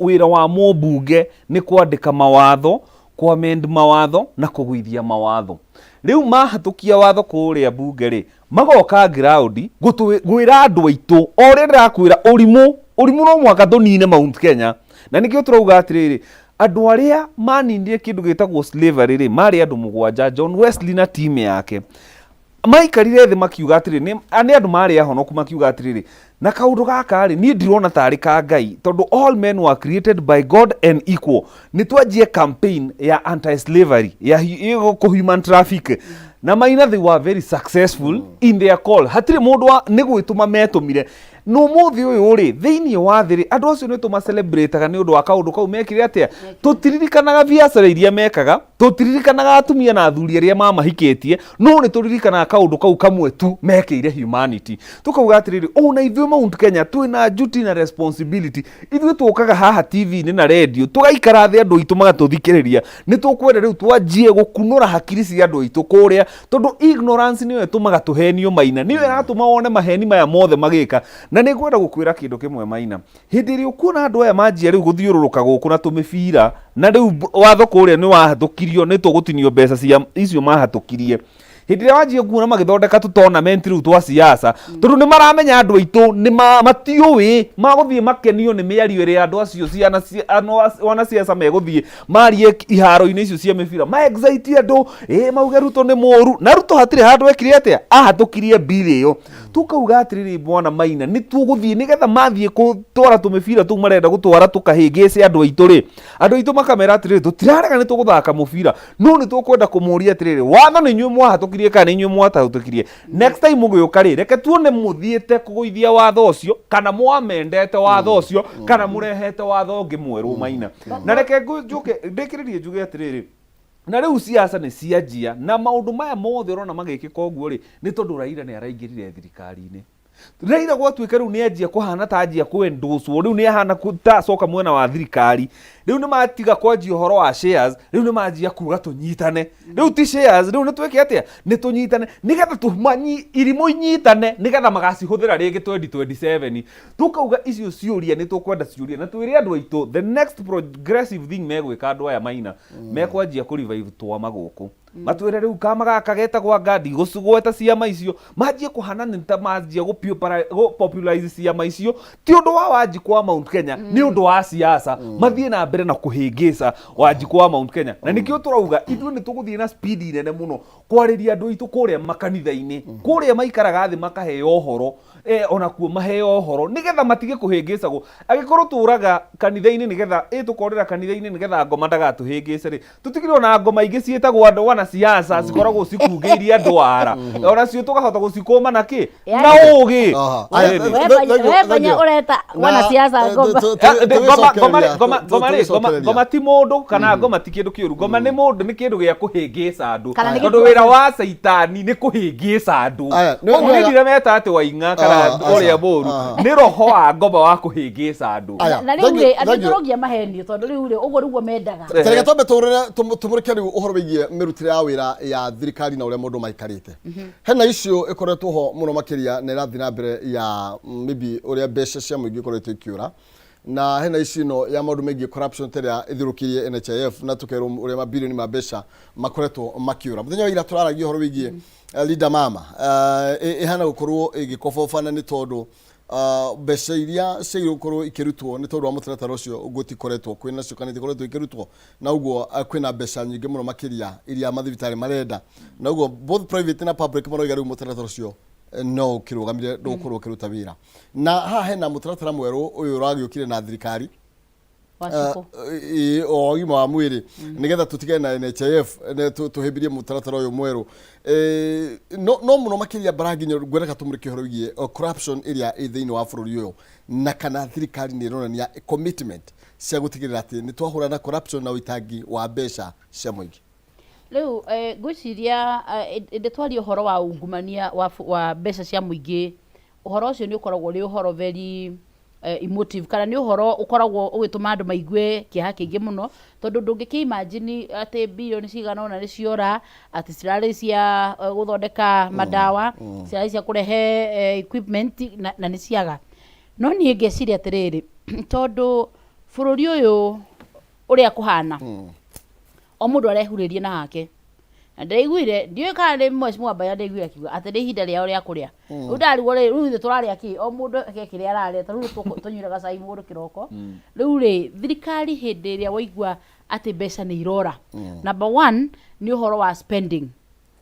wĩra wa mũmbunge nĩ kwandĩka mawatho, kũ-amend mawatho na kũgũithia mawatho? Rĩu mahatũkia watho kũrĩa mbunge rĩ, magoka ground kwĩra andũ aitũ o ũrĩa ndĩrakwĩra ũrimũ, ũrimũ no mũhaka tũnine Mount Kenya. Na nĩkĩo tũrauga atĩrĩrĩ, andũ arĩa maninire kĩndũ gĩtagwo slavery rĩ, marĩ andũ mũgwanja, John Wesley na team yake. Maikarire thĩ makiuga atĩrĩ, nĩ andũ marĩ ahonoku, makiuga atĩrĩrĩ, na kaũndũ gaka rĩ, niĩ ndirona tarĩ ka Ngai, tondũ all men were created by God and equal. Nĩ twanjie campaign ya anti slavery, ya human traffic. Na Maina, they were very successful in their call. Hatirĩ mũndũ wa nĩ gwĩtũma metũmire. Na ũmũthĩ ũyũ rĩ, thĩinĩ wa thĩ rĩ, andũ acio nĩ tũma celebrate-aga nĩ ũndũ wa kaũndũ kau mekire atĩa. Tũtiririkanaga biacara iria mekaga, tũtiririkanaga atumia na athuri arĩa mamahikĩtie, no nĩ tũririkanaga kaũndũ kau kamwe tu mekĩire humanity. Tũkauga atĩrĩrĩ, ona ithuĩ Mount Kenya twĩna duty na responsibility. Ithuĩ tũkaga haha TV-inĩ na radio, tũgaikara thĩ andũ aitũ magatũthikĩrĩria. Nĩ tũkwenda rĩu twanjie gũkunũra hakiri cia andũ aitũ kũrĩa, tondũ ignorance nĩyo ĩtũmaga tũhenio, Maina, nĩyo ĩratũma wone maheni maya mothe magĩka. Na nĩ ngwenda gũkwĩra kĩndũ kĩmwe, Maina, hĩndĩ ĩrĩa ũkuona andũ aya manjia rĩu gũthiũrũrũka gũkũ na tũmĩbira, na rĩu watho kũrĩa nĩ wahatũkirio, nĩ tũgũtinio mbeca cia icio mahatũkirie. Hĩndĩ ĩrĩa wanjia kuona magĩthondeka tũ tournament rĩu twa siasa, tondũ nĩ maramenya andũ aitũ nĩ matiũĩ, magũthiĩ makenio nĩ mĩario ĩrĩa andũ acio ciana wanasiasa megũthiĩ marie iharo-inĩ icio cia mĩbira, ma excite andũ, ĩ mauge Ruto nĩ mũru, na Ruto hatirĩ handũ ekire atĩa, ahatũkirie bill ĩyo. Tũkauga atĩrĩrĩ, bwana Maina, nĩ tũgũthiĩ nĩgetha mathiĩ gũtwara tũmĩbira tũu marenda gũtwara tũkahĩngĩce andũ aitũ rĩ, andũ aitũ makamera atĩrĩrĩ, tũtirarega nĩ tũgũthaka mũbira, no nĩ tũkwenda kũmũria atĩrĩrĩ, watho nĩ inyuĩ mwahatũkirie kana nĩ inyuĩ mwatahũtũkirie? Next time mũgĩũka rĩ, reke tuone mũthiĩte kũgũithia watho ũcio kana mwamendete watho ũcio kana mũrehete watho ũngĩ mwerũ, Maina. Na reke njũke ndĩkĩrĩrie njuge atĩrĩrĩ, na rĩu siasa nĩ cianjia, na maũndũ maya mothe ũrona magĩkĩka ũguo rĩ, nĩ tondũ Raila nĩ araingĩrire thirikari-inĩ. Raila gwatuĩka rĩu nĩ anjia kũhana ta anjia kwendũcwo, rĩu nĩ ahana ta acoka mwena wa thirikari, rĩu nĩ matiga kwanjia ũhoro wa shares, rĩu nĩ manjia kuga tũnyitane. Rĩu ti shares, rĩu nĩ twĩke atĩa? Nĩ tũnyitane nĩgetha tũmanyi irimũ inyitane nĩgetha magacihũthĩra rĩngĩ 2027. Tũkauga icio ciũria nĩ tũkwenda ciũria, na twĩre andũ aitũ the next progressive thing megwĩka andũ aya, Maina, mekwanjia kũ revive twama gũkũ. Matwĩre rĩu kama gaka getagwo anga, ndigũcigweta ciama icio, manjie kũhana nĩ ta manjia gũ popularize ciama icio. Ti ũndũ wa Wanjikũ wa Mount Kenya, nĩ ũndũ wa siasa, mathiĩ na mbere na kũhĩngĩca Wanjikũ wa Mount Kenya. Na nĩkĩo tũrauga ithuĩ nĩ tũgũthiĩ na speed nene mũno kwarĩria andũ aitũ kũrĩa makanitha-inĩ, kũrĩa maikaraga thĩ makaheo ũhoro, onakuo maheo ũhoro nĩgetha matige kũhĩngĩcagwo. Angĩkorwo tũraga kanitha-inĩ nĩgetha tũkorĩra kanitha-inĩ nĩgetha ngoma ndagatũhĩngĩce rĩ, tũtigire ona ngoma ingĩ ciĩtagwo andũ wanasiasa cikoragwo cikungĩirie andũ wara, onacio tũkahota gũcikũma na kĩ na ũgĩ. Aha. Ĩni. Aya, thank you, We thank Banya you. ũreta Na, wanasiasa ngoma. Ngoma rĩ, ngoma ngoma rĩ, ngoma tũgĩcokereria. ngoma ti mũndũ kana ngoma ti kĩndũ kĩũru. Ngoma nĩ mũndũ, nĩ kĩndũ gĩa kũhĩngĩca andũ, Kana nĩ tondũ gĩkũyũ. wĩra wa caitani nĩ kũhĩngĩca andũ. Aya, Koguo niĩ ndiremeta atĩ Waing'a kana ũrĩa aca, mũũru, nĩ roho wa ngoma wa kũhĩngĩca andũ. Aya, Na rĩu thank you, rĩ, andũ thank you. tũrogia mahenio tondũ rĩu rĩ, ũguo nĩguo mendaga. Tareke twambe tũrore tũmũrĩke rĩu ũhoro wĩgiĩ mĩrutĩre ya wĩra ya thirikari na ũrĩa mũndũ maikarĩte. Hena issue ĩkoretwo ho mũno makĩria na ĩrathiĩ na mbere ya maybe ũrĩa mbeca cia mũingĩ ikoretwo ikĩũra, na hena issue ĩno ya maũndũ megiĩ corruption ta ĩrĩa ĩthirũkĩirie NHIF, na tũkerwo ũrĩa mabirioni ma mbeca makoretwo makĩũra. Mũthenya wa ira tũraragia ũhoro wĩgiĩ Linda Mama, ĩhana gũkorwo ĩgĩkobobana nĩ tondũ mbeca iria ciagĩrĩirwo gũkorwo ikĩrutwo nĩ tondũ wa mũtaratara ũcio gũtikoretwo kwĩna cio kana itikoretwo ikĩrutwo, na ũguo kwĩna mbeca nyingĩ mũno makĩria iria mathibitarĩ marenda, na ũguo both private na public maroiga rĩu mũtaratara ũcio No ũkĩrũgamire ndũgũkorwo ũkĩruta wĩra na haha hena mũtaratara mwerũ ũyũ ũragĩũkire na thirikari. Wacikũ. Ĩĩ, o ũgima wa mwĩrĩ nĩgetha tũtigane na NHIF tũhĩmbĩrie mũtaratara ũyũ mwerũ. No mũno makĩria Mbarangi ngwendaga tũmũrĩke ũhoro wĩgiĩ corruption ĩrĩa ĩ thĩinĩ wa bũrũri ũyũ na kana thirikari nĩ ĩronania commitment cia gũtigĩrĩra atĩ nĩ twahũrana na corruption na ũitangi wa mbeca cia mũingĩ. Rĩu ngwĩciria ĩndĩ twaria ũhoro wa ungumania wa mbeca cia mũingĩ, ũhoro ũcio nĩ ũkoragwo ũrĩ ũhoro very emotive kana nĩ ũhoro ũkoragwo ũgĩtũma andũ maigue kĩeha kĩingĩ mũno, tondũ ndũngĩkĩ imagine atĩ birioni cigana ũna nĩ ciora, atĩ cirarĩ cia gũthondeka mandawa, cirarĩ cia kũrehe equipment na nĩ ciaga. No niĩ ngeciria atĩrĩrĩ, tondũ bũrũri ũyũ ũrĩa kũhana, o mũndũ arehurĩria na hake. Na ndĩraiguire, ndiũĩ kana nĩ Mheshimiwa Mbaya ndĩraiguire akiuga atĩ nĩ ihinda rĩao rĩa kũrĩa. Rĩu ndarigwo rĩ, rĩu ithuĩ tũrarĩa kĩ? O mũndũ he kĩrĩa ararĩa, ta rĩu tũnyuire gacai mũndũ kĩroko. Rĩu rĩ, thirikari hĩndĩ ĩrĩa waigua atĩ mbeca nĩ irora, number one nĩ ũhoro wa spending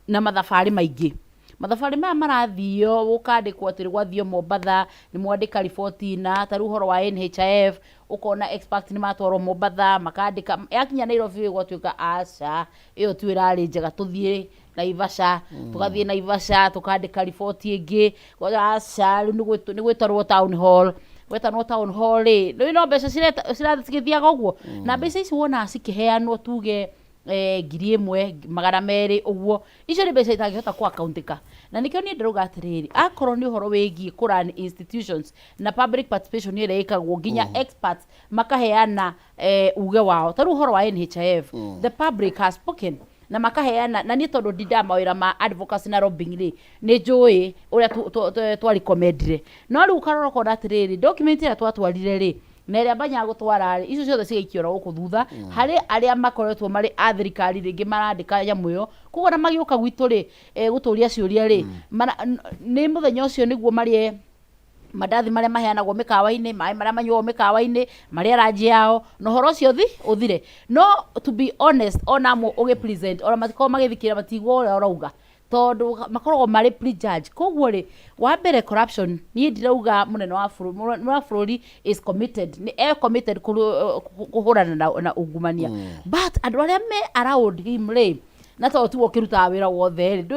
na mathabarĩ maingĩ. Mathabarĩ maya marathio gũkandĩkwo atĩ gwathio Mombatha, nĩ mwandĩka riboti na ta rĩu ũhoro wa NHIF, ũkona experts nĩ matwarwo Mombatha, makandĩka, yakinya Nairobi gwatuĩka aca, ĩyo tiyo ĩrarĩ njega, tũthiĩ Naivasha, tũgathiĩ Naivasha, tũkandĩka riboti ĩngĩ, aca, rĩu nĩ gwĩtanwo town hall, gwetanwo town hall rĩ, rĩu no mbeca cirathiĩ cigĩthiaga ũguo, na mbeca ici wonaga cikĩheanwo tuge 1000, 200 ũguo, icio nĩ mbeca itangĩhota kũ account-ĩka, na nĩkĩo niĩ ndĩrauga atĩrĩrĩ, akorwo nĩ ũhoro wĩgiĩ kũ run institutions na public participation ĩrĩa ĩkagwo nginya experts makaheana uge wao, ta rĩu ũhoro wa NHIF, the public has spoken na makaheana, na niĩ tondũ ndindaga mawĩra ma advocacy na lobbying rĩ, nĩ njũĩ ũrĩa twa recommend-ire, no rĩu ũkarora ũkona atĩrĩrĩ, document ĩrĩa twatwarire rĩ, na ĩrĩa Mbanya gũtwara rĩ, icio ciothe cigaikio oro gũkũ thutha, harĩ arĩa makoretwo marĩ a thirikari rĩngĩ marandĩka nyamũ ĩyo, koguo ona magĩũka gwitũ rĩ, gũtũria ciũria rĩ, nĩ mũthenya ũcio nĩguo marĩe mandathi marĩa maheanagwo mĩkawa-inĩ, maĩ marĩa manyuagwo mĩkawa-inĩ, marĩe ranji yao, na ũhoro ũcio ũthire. No to be honest, ona amwe ũgĩ present, ona matikoragwo magĩthikĩrĩria matiguaga ũrĩa ũrauga, tondũ makoragwo marĩ prejudge. Koguo rĩ, wa mbere corruption, niĩ ndirauga mũnene wa bũrũri, mũnene wa bũrũri is committed, nĩ e committed kũhũrana na ungumania. But andũ arĩa me around him rĩ, na tondũ tiwe ũkĩrutaga wĩra wothe rĩ,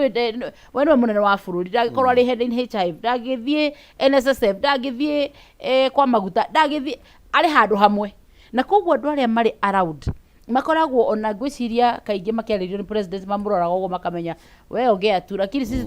we nĩwe mũnene wa bũrũri, ndangĩkorwo arĩ head NHIF, ndangĩthiĩ NSSF, ndangĩthiĩ kwa maguta, ndangĩthiĩ, arĩ handũ hamwe. Na koguo andũ arĩa marĩ around makoragwo ona ngwĩciria kaingĩ makĩarĩrio nĩ president mamũroraga ũguo makamenya we ongea tu, lakini sisi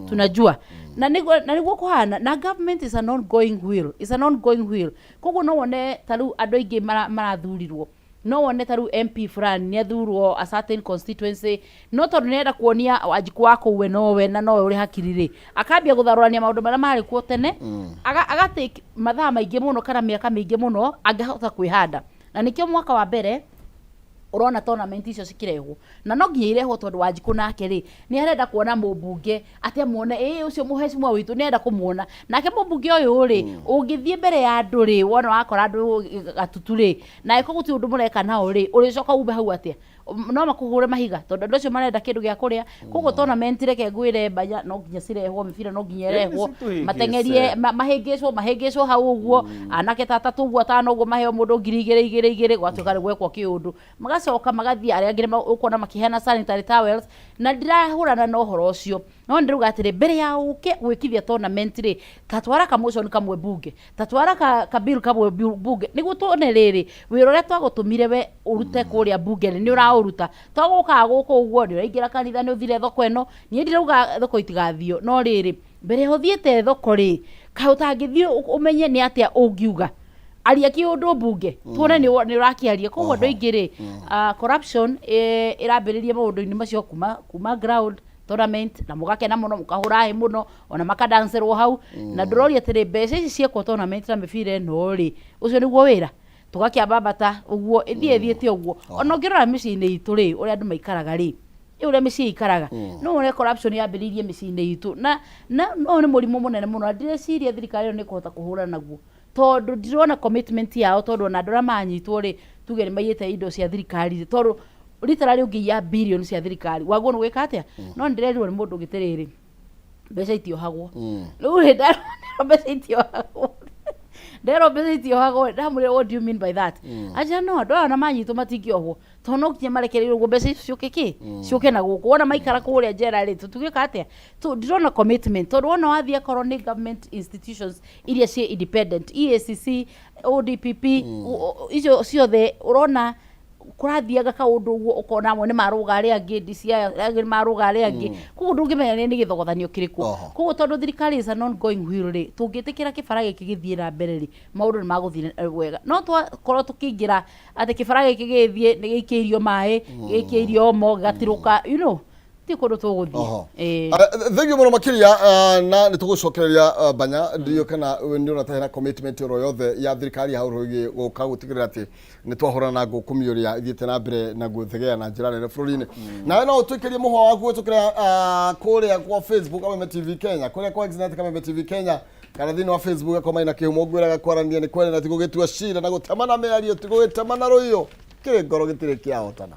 tunajua. Na nĩguo kũhana, na government is an ongoing wheel, is an ongoing wheel. Koguo no wone ta rĩu andũ aingĩ marathurirwo, no wone ta rĩu MP fulani nĩ athurwo a certain constituency, no tondũ nĩ arenda kuonia Wanjikũ wa kũu we nowe na nowe ũrĩ hakiri rĩ, akambia gũtharũrania maũndũ marĩa marĩ kuo tene, aga take mathaa maingĩ mũno kana mĩaka mĩingĩ mũno angĩhota kwĩhanda. Na nĩkĩo mwaka wa mbere ũrona tournament icio cikĩrehwo, na no nginya irehwo tondũ Wanjikũ nake rĩ nĩ arenda kuona mũmbunge atĩ amuone, ĩĩ ũcio mũhecimwa witũ nĩ arenda kũmuona. Nake mũmbunge ũyũ rĩ, ũngĩthiĩ mbere ya andũ rĩ, wona wakora andũ gatutu rĩ, na angĩkorwo gũtirĩ ũndũ mũreka nao rĩ, ũrĩcoka ume hau atĩa? No makũhũre mahiga tondũ andũ acio marenda kĩndũ gĩa kũrĩa. Koguo tournament reke ngwĩre Mbanya, no nginya cirehwo, mĩbira no nginya ĩrehwo, mateng'erie, mahĩngĩcwo hau ũguo, anake ta atatũ ũguo atano ũguo maheo mũndũ ngiri igĩrĩ igĩrĩ igĩrĩ, gwatuĩka nĩ gwekwo kĩũndũ. Magacoka magathiĩ arĩa angĩ ũkuona makĩheana sanitary towels, na ndirahũrana na ũhoro ũcio. No nĩ ndĩrauga atĩrĩ, mbere ya ũke gwĩkithia tournament rĩ, ta twara ka motion kamwe bunge, ta twara ka bill kamwe bunge, nĩguo tuone rĩrĩ, wĩra ũrĩa twagũtũmire we ũrute kũrĩa bunge rĩ, nĩ ũraũruta. To gũkaga gũkũ ũguo, nĩ ũraingĩra kanitha, nĩ ũthire thoko ĩno, niĩ ndirauga thoko itigathiio, no rĩrĩ, mbere ya ũthiĩte thoko rĩ, kaĩ ũtangĩthiĩ ũmenye nĩ atĩa ũngiuga? Aria kĩũndũ mbunge, tuone nĩ ũrakĩaria. Koguo andũ aingĩ rĩ, corruption ĩrambĩrĩria maũndũ-inĩ macio kuma ground, tournament, na mũgakena mũno, mũkahũra hĩ mũno, ona makadancerwo hau. Na ndĩroria atĩrĩ, mbeca ici ciekwo tournament na mĩbira ĩno rĩ, ũcio nĩguo wĩra? Tũgakĩambambata ũguo, ĩthiĩ ĩthiĩte ũguo. Ona ũngĩrora mĩciĩ-inĩ itũ rĩ, ũrĩa andũ maikaraga rĩ, ũrĩa mĩciĩ ĩikaraga, no wone corruption yambĩrĩirie mĩciĩ-inĩ itũ. Na ũyũ nĩ mũrimũ mũnene mũno, na ndireciria thirikari ĩno nĩ ĩkũhota kũhũrana naguo. Tondũ ndirona commitment yao, tondũ ona andũ arĩa maranyitwo rĩ, tuge nĩ maiyĩte indo cia thirikari rĩ, tondũ literally ũngĩiya billion cia thirikari, wagwo nĩ gwĩka atĩa? No nĩ ndĩrerirwo nĩ mũndũ ũngĩ atĩrĩrĩ, Mbeca itiohagwo. Rĩu rĩ, nderwo mbeca itiohagwo, nderwo mbeca itiohagwo, ndamwĩra, "What do you mean by that?" Anjĩra, "No andũ aya ona manyitwo matingĩohwo, tondũ no nginya marekererio ũguo mbeca icio ciũke kĩ ciũke na gũkũ. Wona maikara kũrĩa njera rĩ, tũtugĩka atĩa?" Ndirona commitment, tondũ wona wathiĩ akorwo nĩ government institutions iria ciĩ independent, EACC, ODPP, icio ciothe, ũrona kũrathiaga kaũndũ ũguo, ũkona amwe nĩ marũga arĩa angĩ, DCI arĩa angĩ nĩ marũga arĩa angĩ, koguo ndũngĩmenya nĩ gĩthogothanio kĩrĩkũ. Koguo tondũ thirikari is an ongoing wheel rĩ, tũngĩtĩkĩra kĩbara gĩkĩ gĩthiĩ na mbere rĩ, maũndũ nĩ magũthiĩ wega. No twakorwo tũkĩingĩra atĩ kĩbara gĩkĩ gĩgĩthiĩ nĩ gĩikĩirio maĩ, gĩikĩirio omo, gĩgatirũka, ti kũndũ tũgũthiĩ. Ĩĩ. Thengiũ mũno makĩria, na nĩ tũgũcokereria banya ndiũ kana nĩ ũrona ta hena commitment oro yothe ya thirikari hau rũgiĩ gũka gũtigĩrĩra atĩ nĩ twahũrana na ngũkũmi ũrĩa ithiĩte na mbere na gũthegea na njĩra nene bũrũri-inĩ. Nawe no ũtwĩkĩrie mũhwa waku gwĩtũkĩra kũrĩa kwa Facebook Kameme TV Kenya, kũrĩa kwa Xnet Kameme TV Kenya, kana thĩinĩ wa Facebook akwa Maina Kĩhumo. Ngwĩraga kwaranĩria nĩ kwene na ti gũgĩtua cira, na gũtemana mĩario ti gũgĩtemana rũiyũ kĩrĩ ngoro gĩtirĩ kĩahotana.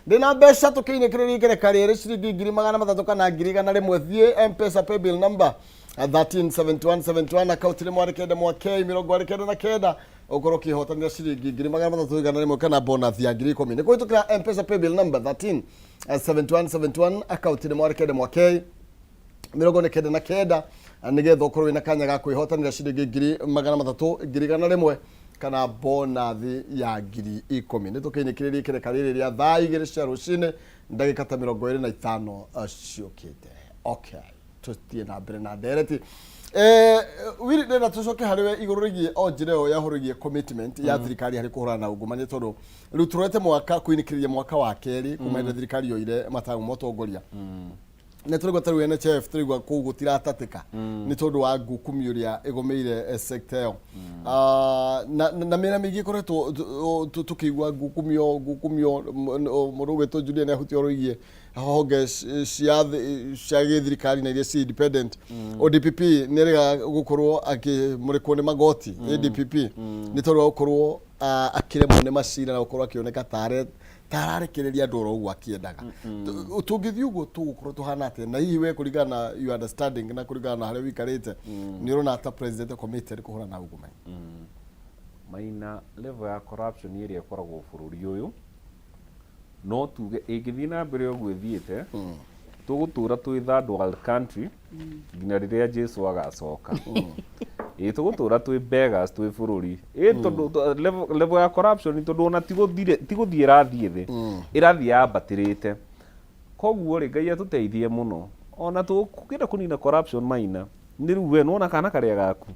Ndĩna mbeca tũkĩinĩkĩrĩria ikereka rĩrĩ, ciringi 300,000 kana 100,000. Thiĩ Mpesa paybill number 137171, akaunti nĩ mwarĩ kenda mwakei 49, ũkorwo ũkĩhotanĩra ciringi 300,100 kana bonus ya 10,000. Nĩ kũhĩtũkĩra Mpesa paybill number 137171, akaunti nĩ mwarĩ kenda mwakei 99, nĩgetha ũkorwo wĩna kanya ga kwĩhotanĩra ciringi 300,000, 100,000 kana bonathi ya 10,000. Nĩ tũkĩinĩkĩrĩria ikereka rĩrĩ rĩa thaa 2 cia rũcinĩ ndagĩka ta 25 ciũkĩte. Okay, tũthiĩ na mbere na ndereti. Wili, ndĩrenda tũcoke harĩ we igũrũ rĩgiĩ o njĩra ĩyo ya ũhoro rĩgiĩ commitment ya thirikari harĩ kũhũrana na ungumania, tondũ rĩu tũrorete mwaka kũinĩkĩrĩria mwaka wa kerĩ kuma hĩndĩ thirikari yoire matamu motongoria, nĩ tũraigua ta rĩu NHIF, tũraigua kũu gũtiratatĩka nĩ tondũ wa ngũkumi ũrĩa ĩgũmĩire sector ĩyo. Na mĩena mĩingĩ ĩkoretwo tũkĩigua ngukumio ngukumio. Mũndũ ũgwĩtwo Julian ahutia ũhoro wĩgiĩ honge cia gĩthirikari na iria ci independent. ODPP nĩ erĩga gũkorwo akĩmũrĩkwo nĩ magoti, ADPP, nĩ tondũ wa gũkorwo akĩremwo nĩ macira na gũkorwo akĩoneka tarĩ tararekereria andũ oro ũguo akĩendaga. Tũngĩthiĩ ũguo tũgũkorwo tũhana atĩa? Na hihi we, kũringana na your understanding na kũringana na harĩa ũikarĩte, nĩ ũrona ta president committed kũhũrana na ungumania? Maina, level ya corruption ĩrĩa ĩkoragwo bũrũri ũyũ, no tuge ĩngĩthiĩ na mbere ũguo ĩthiĩte, tũgũtũra twĩ third world country nginya rĩrĩa Jesu agacoka. Ĩ tũgũtũra twĩ beggars twĩ bũrũri, ĩ tondũ level ya corruption, tondũ ona ti gũthiĩ ĩrathiĩ thĩ, ĩrathiĩ yambatĩrĩte. Koguo rĩ, Ngai atũteithie mũno. Ona tũkĩenda kũnina corruption, Maina, nĩ rĩu we nĩwona kana karĩa gaku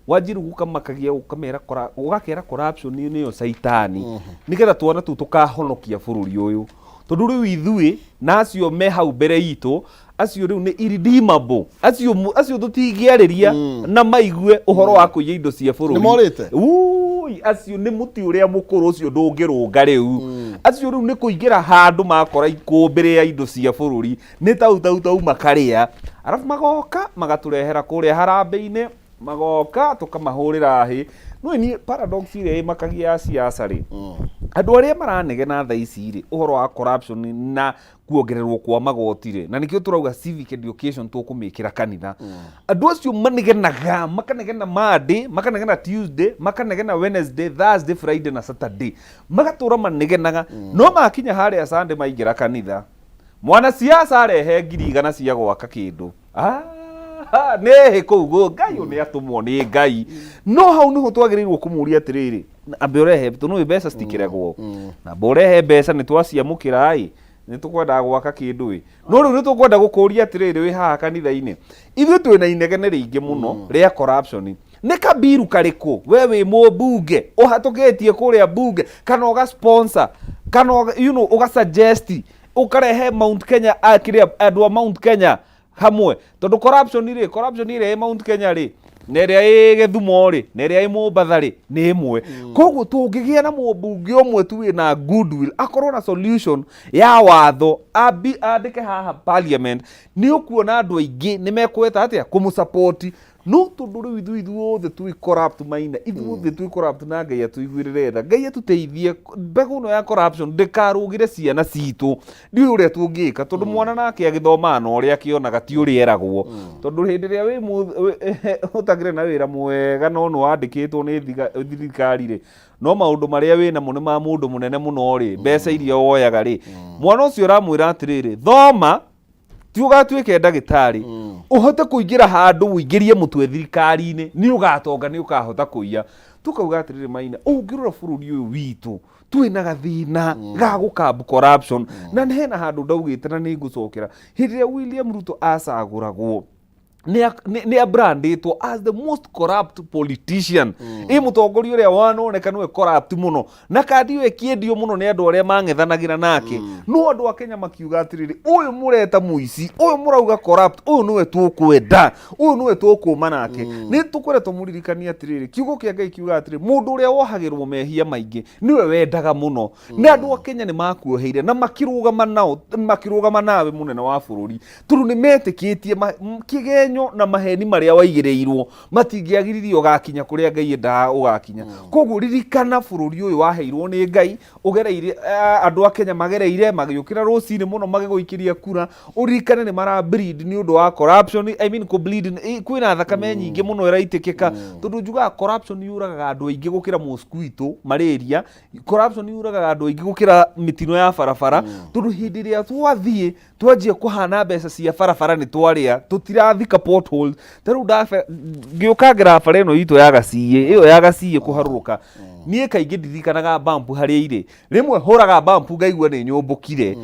wanjie rĩu gũkamakagia, ũkamera ũgakera corruption nĩyo caitani, nĩgetha twana tũu tũkahonokia bũrũri ũyũ, tondũ rĩu ithuĩ na acio me hau mbere itũ, acio rĩu nĩ irredeemable, acio acio tũtingĩarĩria na maigue ũhoro wa kũiya indo cia bũrũri. Nĩmorĩte? Ui, acio nĩ mũtĩ ũrĩa mũkũrũ ũcio ndũngĩrũnga. Rĩu acio rĩu nĩ kũingĩra handũ makora ikũmbĩ rĩa indo cia bũrũri, nĩ tau tau tau makarĩa, arabu magoka magatũrehera kũrĩa harambĩ-inĩ, magoka tũkamahũrĩra hĩ. No niĩ paradox ĩrĩa ĩmakagia ya siasa rĩ, andũ arĩa maranegena thaa ici rĩ ũhoro wa corruption na kuongererwo kwa magoti rĩ, na nĩkĩo tũrauga civic education tũkũmĩkĩra kanitha, andũ acio manegenaga, makanegena Monday, makanegena Tuesday, makanegena Wednesday, Thursday, Friday na Saturday, magatũra manegenaga, no makinya harĩa Sunday maingĩra kanitha, mwanasiasa arehe 100,000 cia gwaka kĩndũ. Ah, nĩ hĩ kũu Ngai ũyũ nĩ atũmwo nĩ Ngai. No hau nĩho twagĩrĩirwo kũmũria atĩrĩrĩ, ambe ũrehe, tondũ nĩ mbeca citikĩregwo, na amba ũrehe mbeca nĩ twaciamũkĩra ĩ, nĩ tũkwendaga gwaka kĩndũ ĩ, no rĩu nĩ tũkwenda gũkũria atĩrĩrĩ, wĩ haha kanitha-inĩ, ithuĩ twĩna inegene rĩingĩ mũno rĩa corruption, nĩ kabiru karĩkũ we wĩ mũmbunge ũhatũkĩtie kũrĩa bunge, kana ũga sponsor, kana ũga suggest, ũkarehe Mount Kenya, kĩrĩa andũ a Mount Kenya hamwe? Tondũ corruption rĩ, corruption ĩrĩa ĩ Mount Kenya rĩ, na ĩrĩa ĩ Gĩthumo rĩ, na ĩrĩa ĩ Mombatha rĩ, nĩ ĩmwe. Koguo tũngĩgĩa na mũmbunge ũmwe tu wĩna goodwill, akorwo na solution ya watho, andĩke haha parliament, nĩ ũkuona andũ aingĩ nĩ mekweta atĩa kũmũsupport. No tondũ rĩu ithuĩ ithuothe twĩ corrupt maina, ithuothe twĩ corrupt na Ngai atũiguĩrĩre tha, Ngai atũteithie mbegũ ĩno ya corruption ndĩkarũgĩre ciana citũ. Ndiũĩ ũrĩa tũngĩka tondũ mwana nake agĩthomaga na ũrĩa akĩonaga ti ũrĩa eragwo. Tondũ hĩndĩ ĩrĩa wĩ ũtakĩrĩ na wĩra mwega no nĩ wandĩkĩtwo nĩ thirikari rĩ, no maũndũ marĩa wĩ namo nĩ ma mũndũ mũnene mũno rĩ, mbeca iria woyaga rĩ, mwana ũcio ũramwĩra atĩrĩrĩ, thoma ti ũgatuĩke ndagĩtarĩ ũhote kũingĩra handũ ũingĩrie mũtwe thirikari-inĩ nĩ ũgatonga nĩ ũkahota kũiya. Tũkauga atĩrĩrĩ Maina, ũngĩrora bũrũri ũyũ witũ twĩna gathĩna ga gũkambu corruption na hena handũ ndaugĩte na nĩ ngũcokera hĩndĩ ĩrĩa William Ruto acagũragwo nĩ abrandĩtwo as the most corrupt politician. Ĩ mũtongoria ũrĩa wanoneka nĩwe corrupt mũno na kandi ĩyo ĩkĩendio mũno nĩ andũ arĩa mang'ethanagĩra nake. No andũ a Kenya makiuga atĩrĩrĩ, ũyũ mũreta mũici, ũyũ mũrauga corrupt, ũyũ nĩwe tũkwenda, ũyũ nĩwe tũkũma nake. Nĩ tũkoretwo mũririkania atĩrĩrĩ, kiugo kĩa Ngai kiugaga atĩrĩ, mũndũ ũrĩa wohagĩrwo mehia maingĩ nĩwe wendaga mũno. Na andũ a Kenya nĩ makuoheire na makĩrũgama nao, makĩrũgama nawe mũnene wa bũrũri, tondũ nĩ metĩkĩtie kĩgenyo na maheni marĩa waigĩrĩirwo matingĩagiririe ũgakinya kũrĩa Ngai endaga ũgakinya. Koguo ririkana bũrũri ũyũ waheirwo nĩ Ngai, ũgereire, andũ a Kenya magereire magĩũkĩra rũcinĩ mũno magĩgũikĩria kura, ũririkane nĩ mara bleed nĩ ũndũ wa corruption, I mean kũ bleed, kwĩna thakame nyingĩ mũno ĩraitĩkĩka, tondũ njugaga corruption yũragaga andũ aingĩ gũkĩra mosquito, malaria, corruption yũragaga andũ aingĩ gũkĩra mĩtino ya barabara, tondũ hĩndĩ ĩrĩa twathiĩ twanjia kũhana mbeca cia barabara nĩ twarĩa, tũtirathika potholes. Ta rĩu ngĩũka ngera bara ĩno itũ ya Gaciĩ, ĩyo ya Gaciĩ kũharũrũka, niĩ kaingĩ ndirikanaga bump harĩa irĩ, rĩmwe hũraga bump ngaigua nĩ nyũmbũkire.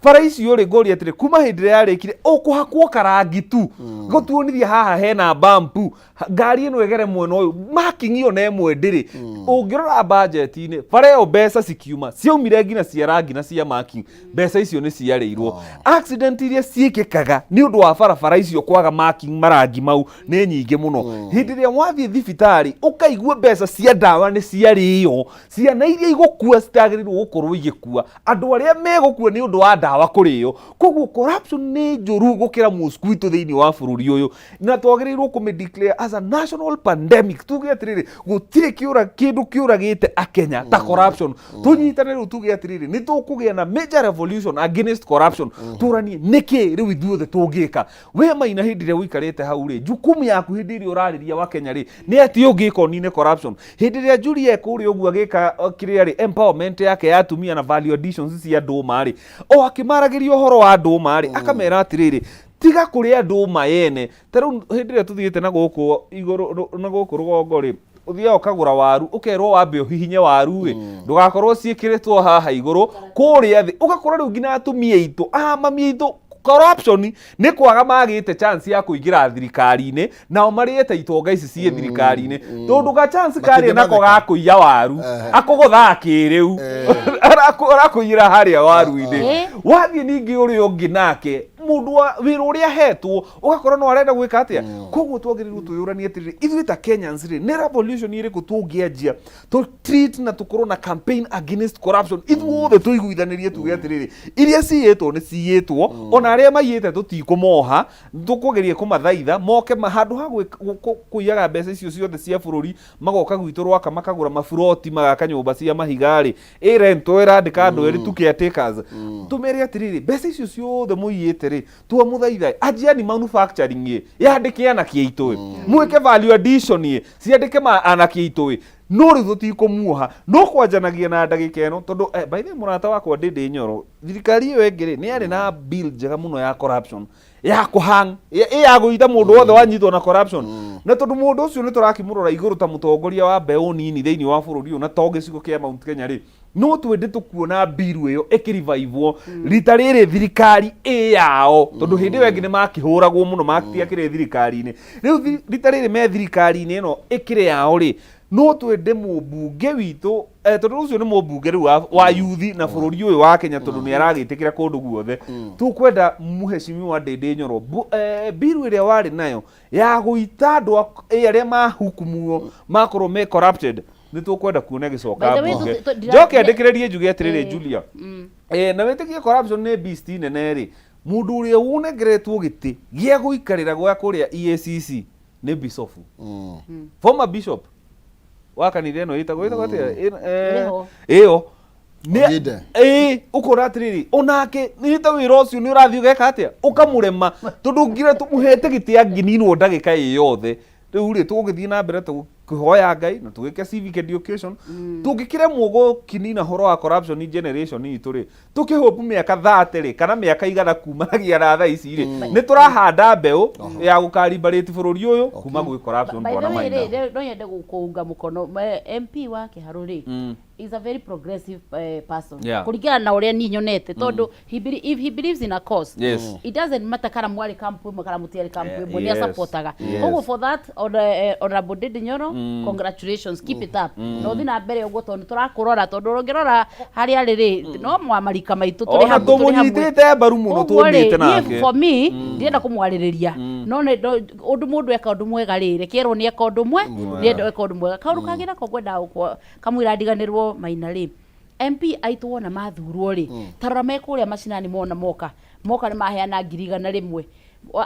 Bara icio rĩ, ngoria atĩrĩ, kuma hĩndĩ ĩrĩa yarĩkire ũkũhakwo karangi tu gũtuonithia haha hena bump, ngari ĩno ĩgere mwena ũyũ, marking ĩyo na ĩmwe ndĩrĩ. Ũngĩrora budget-inĩ, bara ĩyo mbeca cikiuma ciaumire nginya cia rangi na cia marking, mbeca icio nĩ ciarĩirwo. Accident iria ciĩkĩkaga nĩ ũndũ wa barabara icio kwaga marking, marangi mau, nĩ nyingĩ mũno. Hĩndĩ ĩrĩa wathiĩ thibitarĩ ũkaigua mbeca cia ndawa nĩ ciarĩo, ciana iria igũkua citagĩrĩirwo gũkorwo igĩkua, andũ arĩa megũkua nĩ ũndũ wa ndawa kũrĩo. Koguo corruption nĩ njũru gũkĩra mosquito thĩinĩ wa bũrũri ũyũ, na twagĩrĩirwo kũmĩ declare as a national pandemic. Tuge atĩrĩrĩ, gũtirĩ kĩũra kĩndũ kĩũragĩte akenya ta corruption. Tũnyitane rĩu tuge atĩrĩrĩ, nĩ tũkũgĩa na major revolution against corruption. Tũranie nĩkĩ rĩu ithuothe tũngĩka. We Maina, hĩndĩ ĩrĩa ũikarĩte hau rĩ, jukumu yaku hĩndĩ ĩrĩa ũrarĩria wa Kenya rĩ, nĩ atĩ ũngĩka ũnine corruption. Hĩndĩ ĩrĩa Julia kũrĩa ũguo agĩka kĩrĩa rĩ, empowerment yake ya atumia na value additions cia ndũma rĩ, o akĩmaragĩria ũhoro wa ndũma rĩ, akamera atĩrĩrĩ, tiga kũrĩa ndũma yene. Ta rĩu hĩndĩ ĩrĩa tũthiĩte na gũkũ igũrũ na gũkũ rũgongo rĩ, ũthiaga ũkagũra waru, ũkerwo wambe ũhihinye waru ĩ, ndũgakorwo ciĩkĩrĩtwo haha igũrũ kũrĩa thĩ. Ũgakora rĩu nginya atumia aitũ, a mami aitũ, corruption nĩ kwaga magĩte chance ya kũingĩra thirikari-inĩ, nao marĩte itonga ici ciĩ thirikari-inĩ, tondũ ga chance karĩa nako Matingĩmathika. ga kũiya waru akũgũthaga kĩrĩu, arakũiyĩra harĩa waru-inĩ. Wathiĩ ningĩ ũrĩa ũngĩ nake mũndũ wa wĩra ũrĩa ahetwo, ũgakora no arenda gwĩka atĩa. Koguo twagĩrĩirwo twĩyũranie atĩrĩrĩ, ithuĩ ta Kenyans rĩ, nĩ revolution ĩrĩkũ tũngĩanjia tũ treat na tũkorwo na campaign against corruption, ithuothe tũiguithanĩrie tuge atĩrĩrĩ, iria ciyĩtwo nĩ ciyĩtwo, ona arĩa maiyĩte tũtikũmoha, tũkũgeria kũmathaitha moke handũ ha kũiyaga mbeca icio ciothe cia bũrũri, magoka gwitũ Rwaka makagũra maburoti, magaka nyũmba cia mahiga rĩ, ĩ rent ĩrandĩka andũ erĩ tu caretakers. Tũmere atĩrĩrĩ, mbeca icio ciothe mũiyĩte rĩ, twamũthaitha anjiani manufacturing ĩ, yandĩke anake aitũ ĩ, mwĩke value addition ĩ, ciandĩke anake aitũ ĩ. No rĩu tũtikũmuoha, no kwanjanagia na ndagĩka ĩno, tondũ by the way, mũrata wakwa Ndĩndĩ Nyoro, thirikari ĩyo ĩngĩ rĩ, nĩ yarĩ na bill njega mũno ya corruption, ya kũhang ĩ ya gũita mũndũ wothe wanyitwo na corruption. Na tondũ mũndũ ũcio nĩ tũrakĩmũrora igũrũ ta mũtongoria wa mbeũ nini thĩinĩ wa bũrũri ũyũ na to gĩcigo kĩa Mount Kenya rĩ, no twende tũkuona mbiru ĩyo ĩkĩrivivwo rita rĩrĩ thirikari ĩ yao, tondũ hĩndĩ ĩyo ĩngĩ nĩ makĩhũragwo mũno matiakĩrĩ thirikari-inĩ. Rĩu rita rĩrĩ me thirikari-inĩ ĩno ĩkĩrĩ yao rĩ, no twende mũmbunge witũ, tondũ ũcio nĩ mũmbunge rĩu wa yuthi na bũrũri ũyũ wa Kenya, tondũ nĩ aragĩtĩkĩra kũndũ guothe, tũkwenda mũheshimiwa Ndĩndĩ Nyoro, mbiru ĩrĩa warĩ nayo ya gũita andũ arĩa mahukumuo makorwo me corrupted, nĩ tũkwenda kuona ĩgĩcoka By the way, mbunge. Njoke ndĩkĩrĩrie njuge atĩrĩrĩ, Julia, na wĩtĩkie corruption nĩ beast nene rĩ, mũndũ ũrĩa ũnengeretwo gĩtĩ gĩa gũikarĩra gwa kũrĩa EACC. Nĩ bicobu, former bishop wa kanitha ĩno ĩtagwo atĩa? Ĩrĩho. Ĩyo. Oginde. Ĩĩ, ũkona atĩrĩrĩ, onake nĩ ta wĩra ũcio nĩ ũrathiĩ ũgeka atĩa, ũkamũrema, tondũ ngira tũmũhete gĩtĩ angĩninwo ndagĩka ĩ yothe. Rĩu rĩ, tũgũgĩthiĩ na mbere tũkĩhoya Ngai na tũgĩke civic education. Tũngĩkĩremwo gũkinina ũhoro wa corruption generation itũ rĩ, tũkĩhopu mĩaka 30 rĩ, kana mĩaka 100 kumanagia na thaa ici rĩ, nĩ tũrahanda mbeũ ya gũkaribarĩti bũrũri ũyũ kuma gwĩ corruption. By the Bwana way Maina. rĩ, no nyende kũunga mũkono MP wa Kĩharũ rĩ, is a very progressive person kũringana na ũrĩa niĩ nyonete, tondũ if he believes in a cause, it doesn't matter kana mwarĩ kampu ĩmwe kana mũtiarĩ kampu ĩmwe, nĩ asapotaga. Koguo for that, Honorable Ndindi Nyoro, congratulations, keep it up na ũthiĩ na mbere ũguo, tondũ nĩ tũrakũrora, tondũ ũngĩrora harĩa arĩ rĩ, no mwamarika maitũ tũrĩ Ona hamwe, tũrĩ hamwe. tũmũnyitĩte mbaru mũno. Koguo rĩ, Tũmĩte niĩ nake. for me ndirenda kũmwarĩrĩria, no ũndũ mũndũ eka ũndũ mwega rĩ, rekerwo nĩ eka ũndũ mwe, nĩ eka ũndũ mwega. Kaũndũ kangĩ nako ngwendaga gũkwa kamũira ndiganĩrwo, Maina rĩ, MP aitũ wona mathurwo rĩ, tarora me kũrĩa macinani, mona moka moka nĩ maheana 100,000.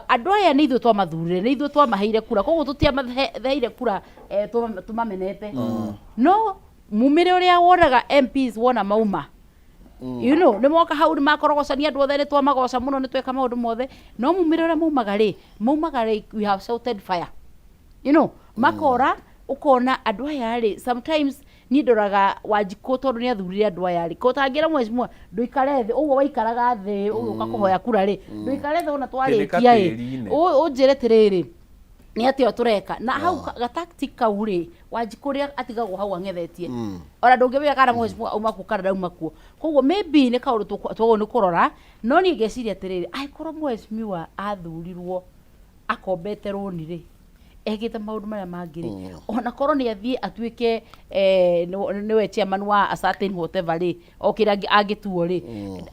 Andũ aya nĩ ithuĩ twamathurire, nĩ ithuĩ twamaheire kura, koguo tũtiamaheire kura tũmamenete. No mumĩre ũrĩa wonaga MPs wona mauma, nĩ moka hau, nĩ makorogocania andũ othe, nĩ twamagoca mũno, nĩ tweka maũndũ mothe, no mumĩre ũrĩa maumaga rĩ, maumaga rĩ, we have shouted fire, makora. Ũkona andũ aya rĩ, sometimes niĩ ndoraga Wanjikũ, tondũ nĩ athurire andũ aya rĩ, kũtangĩra mheshimiwa, ndũikare thĩ ũguo waikaraga thĩ ũgĩũka kũhoya kura rĩ, ndũikare thĩ ona twarĩkia ĩ, tĩri-inĩ. Ũnjĩre atĩrĩrĩ, nĩ atĩa tũreka na hau ga tactic kau rĩ, Wanjikũ rĩ, atigagwo hau ang'ethetie, ona ndũngĩmenya kana mheshimiwa auma kuo kana ndauma kuo. Koguo maybe nĩ kaũndũ twagĩrĩirwo nĩ kũrora, no niĩ ngeciria atĩrĩrĩ, angĩkorwo mheshimiwa athurirwo akombete rũni rĩ, ekĩte maũndũ marĩa mangĩ rĩ, ona korwo nĩ athiĩ atuĩke nĩwe chairman wa a certain whatever rĩ, o kĩrĩa angĩtuo rĩ,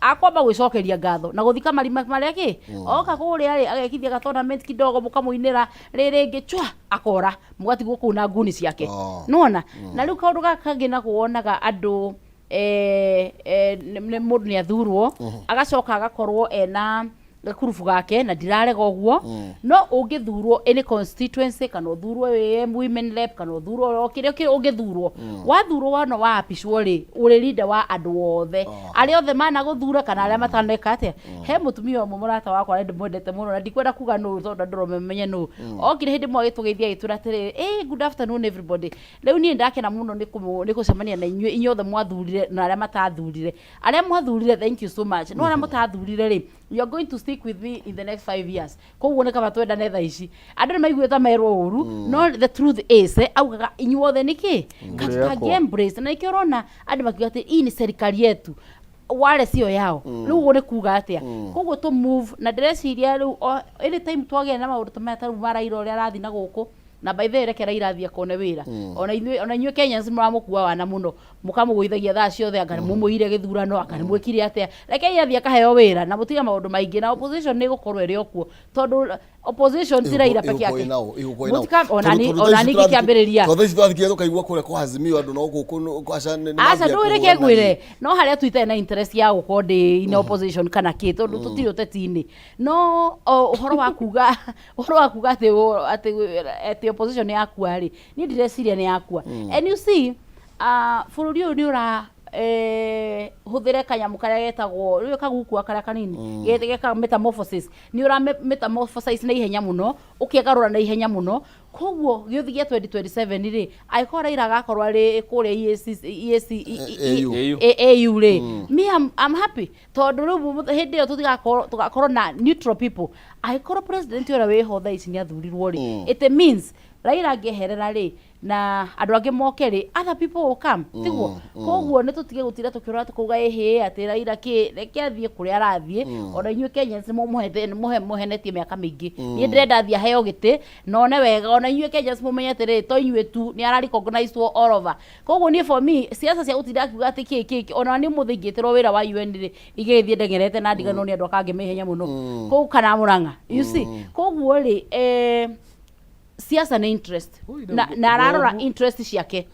akwamba gwĩcokeria ngatho na gũthika marima marĩa kĩ oka kũrĩa rĩ, agekithia ga tournament kidogo, mũkamũinĩra rĩrĩ rĩngĩ chwa, akora mũgatigwo kũu na nguni ciake. Nona na rĩu kaũndũ gaka kangĩ nako wonaga andũ mũndũ nĩ athurwo, agacoka agakorwo ena gakurubu gake, na ndirarega ũguo, no ũngĩthurwo any constituency, kana ũthurwo wĩ women rep, kana ũthurwo o kĩrĩa kĩ ũngĩthurwo, wathurwo wona waapicwo rĩ, ũrĩ leader wa andũ othe, arĩa othe managũthura kana arĩa mataneka atĩa. He mũtumia ũmwe mũrata wakwa na ndĩmwendete mũno, na ndikwenda kuga nũ tondũ andũ no mamenye nũ. Okire hĩndĩ ĩmwe agĩtũgeithia, agĩtwĩra atĩrĩrĩ, "Hey, good afternoon everybody, rĩu niĩ ndakena mũno nĩ gũcemania na inyuĩ inyuothe mwathurire na arĩa matathurire. Arĩa mwathurire, thank you so much, no arĩa mũtathurire rĩ, you are going to stick with me in the next 5 years, koguo nĩ kaba twendane thaa ici." Andũ nĩ maiguĩte merwo ũru, no the truth is augaga inyuothe nĩkĩ Mũrĩ akwa. embrace, na nĩkĩo ũrona andũ makiuga atĩ hii ni serikali yetu, wale sio yao. Rĩu ũguo nĩ kuga atĩa? Koguo tũ move, na ndĩreciria rĩu anytime twagĩa na maũndũ ta maya, ta rĩu ma Raila ũrĩa arathiĩ na gũkũ, na by the way, reke Raila athiĩ akone wĩra. Ona inyuĩ Kenyans mũramũkua wana mũno, mũkamũgũithagia thaa ciothe, anga nĩ mũmũire gĩthurano, anga nĩ mwĩkire atĩa. Rekei athiĩ akaheo wĩra na mũtige maũndũ maingĩ, na opposition nĩ ĩgũkorwo ĩrĩ o kuo, tondũ opposition ti Raila peke yake. Ona niĩ ngĩkĩambĩrĩria. Tondũ ici twathikia tũkaigua kũrĩa kwa Azimio andũ no gũkũ aca nĩ Aca, ndũĩ, reke ngwĩre, no harĩa tu itarĩ na interest ya gũkorwo ndĩ in opposition kana kĩ, tondũ tũtirĩ ũteti-inĩ, no ũhoro wa kuga atĩ opposition nĩ yakua rĩ, niĩ ndireciria nĩ yakua. And you see, bũrũri ũyũ nĩ ũra hũthĩre kanyamũ karĩa getagwo rĩu kagukua karĩa kanini geka metamorphosis, nĩ ũra metamorphosize na ihenya mũno, ũkegarũra na ihenya mũno. Koguo gĩũthi gĩa 2027 rĩ, angĩkorwo Raila agakorwo arĩ kũrĩa EAC, EAC, AU. AU. AU rĩ, me I'm happy, tondũ rĩu hĩndĩ ĩyo tũtigakorwo, tũgakorwo na neutral people. Angĩkorwo president ũrĩa wĩho thaa ici nĩ athurirwo rĩ, it means Raila angĩeherera rĩ, na andũ angĩ moke rĩ, other people will come, tiguo? Koguo nĩ tũtige gũtinda tũkĩrora tũkauga ĩhĩ atĩ Raila kĩ. Reke athiĩ kũrĩa arathiĩ. Ona inyuĩ Kenyans nĩ mũhenetie mĩaka mĩingĩ. Niĩ ndĩrenda athiĩ aheo gĩtĩ na one wega, ona inyuĩ Kenyans mũmenye atĩrĩrĩ, to inyuĩ tu, nĩ ara recognized all over. Koguo niĩ for me, siasa cia gũtinda akiuga atĩ kĩ kĩ kĩ, ona niĩ mũthĩ ingĩtĩrwo wĩra wa UN rĩ, ingĩgĩthiĩ ndengerete na ndiganĩrwo nĩ andũ akangĩma ihenya mũno kũu kana Mũrang'a, you see. Koguo rĩ, siasa nĩ interest, na ararora interest ciake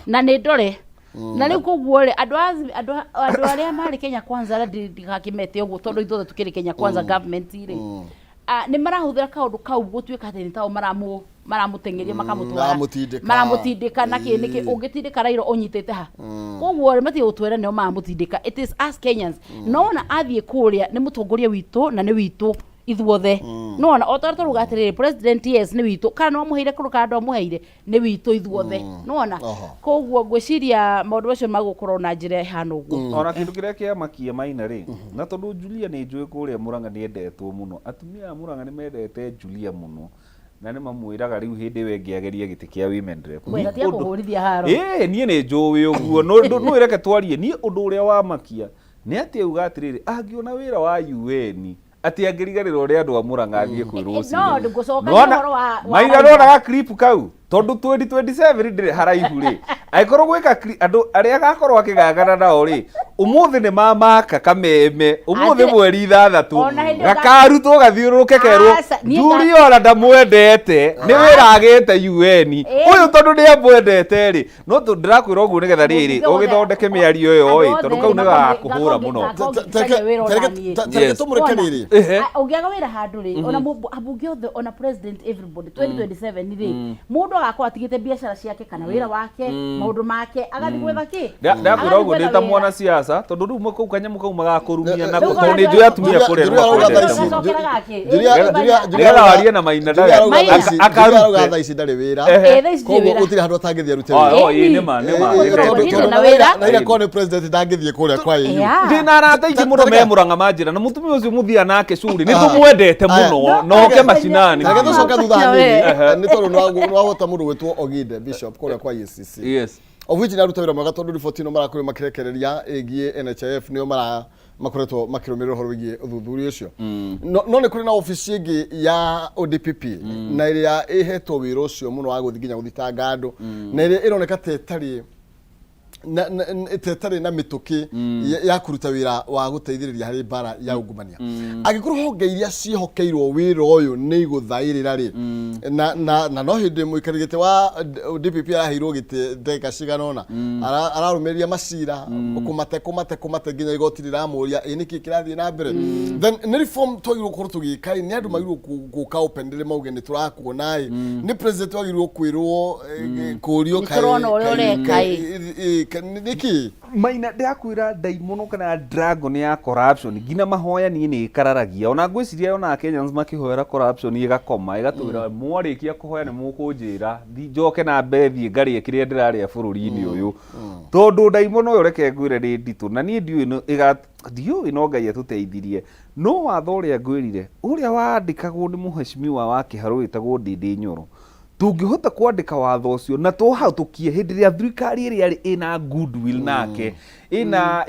na nĩ ndore na rĩu. Koguo rĩ, andũ arĩa marĩ Kenya Kwanza, arĩa ndigakĩmete ũguo tondũ ithuothe tũkĩrĩ Kenya Kwanza government rĩ, Ah, nĩ marahũthĩra kaũndũ kau gũtuĩka atĩ nĩ tao maramũ maramũteng'eria makamũtwara Maramũtindĩka. Maramũtindĩka na kĩ nĩkĩ ũngĩtindĩka Raila ũnyitĩte ha? Koguo rĩ, matige gũtwĩra nĩo maramũtindĩka. It is us Kenyans. No wona athiĩ kũrĩa nĩ mũtongoria witũ na nĩ witũ ithuothe. Nĩwona o ta ũrĩa tũrauga atĩrĩrĩ, president yes nĩ witũ, kana nĩ wamũheire kũrũ kana ndwamũheire, nĩ witũ ithuothe. Nĩwona? Oho. Koguo ngwĩciria maũndũ macio magũkorwo na njĩra ĩhana ũguo. Ona kĩndũ kĩrĩa kĩamakia Maina rĩ, na tondũ Julia nĩ njũĩ kũrĩa Mũrang'a nĩ endetwo mũno, atumia a Mũrang'a nĩ mendete Julia mũno, na nĩ mamwĩraga rĩu hĩndĩ ĩyo ĩngĩ agerie gĩtĩ kĩa women rep. We, Niĩ tiga ũndũ- kũhũrithia haro. Ĩĩ, niĩ nĩ njũĩ ũguo no no reke twarie. Niĩ ũndũ ũrĩa wamakia nĩ atĩ auga atĩrĩrĩ, angĩona wĩra wa UN atĩ angĩriganĩrwo ũrĩa andũ a Mũrang'a athiĩ kwĩrwo No, ngũcoka nĩ ũhoro wa Maina Raila. nona ga clip kau tondũ 2027 ndĩrĩ haraihu rĩ, angĩkorwo gwĩka andũ arĩa agakorwo akĩgangana nao rĩ, ũmũthĩ nĩ mamaka kameme ũmũthĩ mweri 6 Ona hĩndĩ ĩyo gakarutwo gathiũrũrũke kerwo Aca, niĩ Julia ona ndamwendete nĩ wĩra agĩte UN ũyũ tondũ nĩ amwendete rĩ, no ndĩrakwĩra ũguo nĩgetha rĩrĩ Mũmbunge wothe- ũgĩthondeke mĩario ĩyo andũ ĩ, othe tondũ kau nĩ gagakũhũra mũno. Ngacagĩa wĩra ona niĩ. Tareke tũmũreke rĩrĩ. Ehe. Ũngĩaga wĩra handũ rĩ, ona ambunge othe, ona president, everybody, 2027 rĩ, mũndũ agakorwo atigĩte biacara ciake kana wĩra wake, maũndũ make, agathiĩ gwetha kĩ? Ndakwĩra Agathiĩ ũguo gwetha ndĩ ta wĩra. mwana siasa tondũ rĩu kau kanyamũ kau magakũrumia nako Rĩu tondũ nĩ ona njũĩ atumia Julia- kũrĩa nĩ Julia arauga makwendete thaa ici- mũno. Gacokera gake. Nĩgetha warie na Maina Julia ndaga- arauga thaa ici- akarute. Julia arauga thaa ici ndarĩ wĩra. Ehe. Ĩ, thaa ici ndirĩ Koguo wĩra. gũtirĩ handũ atangĩthiĩ arute Oh, wĩra. oh, ĩ, nĩ ma, nĩ ma, Ĩ, nĩ tondũ ndetĩkĩra. ndirĩ na wĩra. Na ira korwo nĩ president ndangĩthiĩ kũrĩa kwa EU. Yeah. Ndĩ na arata aingĩ mũno me Mũrang'a manjĩra na mũtumia ũcio mũthiaga nake curi nĩ Ah. tũmwendete Aya. mũno na oke macinani. Tareke tũcoke thutha hanini Ehe. nĩ tondũ nĩwahota mũndũ gwĩtwo Oginde Bishop kũrĩa kwa EACC. Yes. Of which nĩaruta wĩra mwega tondũ riboti ĩno marakorirwo makĩrekereria ĩgiĩ NHIF nĩo mara makoretwo makĩrũmĩrĩra ũhoro wĩgiĩ ũthuthuria ũcio. No no nĩ kũrĩ na obici ĩngĩ ya ODPP na ĩrĩa ĩhetwo wĩra ũcio mũno wa gũthiĩ nginya gũthitanga andũ na ĩrĩa ĩroneka ta ĩtarĩ ta ĩtarĩ na mĩtũkĩ ya kũruta wĩra wa gũteithĩrĩria harĩ mbara ya ungumania. Angĩkorwo honge iria ciĩhokeirwo wĩra ũyũ nĩ igũthaĩrĩra rĩ, na no hĩndĩ mũikarĩri gĩtĩ wa DPP araheirwo gĩtĩ ndagĩka cigana ũna, ararũmĩrĩria macira kũmate kũmate kũmate nginya igoti rĩramũria ĩ nĩkĩ kĩrathiĩ na mbere. Then nĩ reform twagĩrĩirwo gũkorwo tũgĩka ĩ, nĩ andũ magĩrĩirwo gũka openly mauge nĩ tũrakuona ĩ, nĩ president wagĩrĩirwo kwĩrwo kũrio Nĩ tũrona ũrĩa ũreka ĩ. Nĩkĩ? Maina ndĩrakwĩra ndaimono kana dragon ya corruption nginya mahoya niĩ nĩ ĩkararagia ona ngwĩciria ona Kenyans makĩhoera corruption ĩgakoma ĩgatwĩra mwarĩkia kũhoya nĩ mũkũnjĩra njoke na mbere thiĩ ngarĩe kĩrĩa ndĩrarĩa bũrũri-inĩ ũyũ tondũ ndaimono ĩyo reke ngwĩre nĩ nditũ na niĩ ndiũĩ ndiũĩ no Ngai atũteithirie no watho ũrĩa ngwĩrire ũrĩa wandĩkagwo nĩ mũheshimiwa wa Kĩharũ wĩtagwo Ndĩndĩ Nyoro tũngĩhota kwandĩka watho ũcio na tũhatũkie hĩndĩ ĩrĩa thirikari ĩrĩa ĩrĩ ĩna goodwill nake ĩna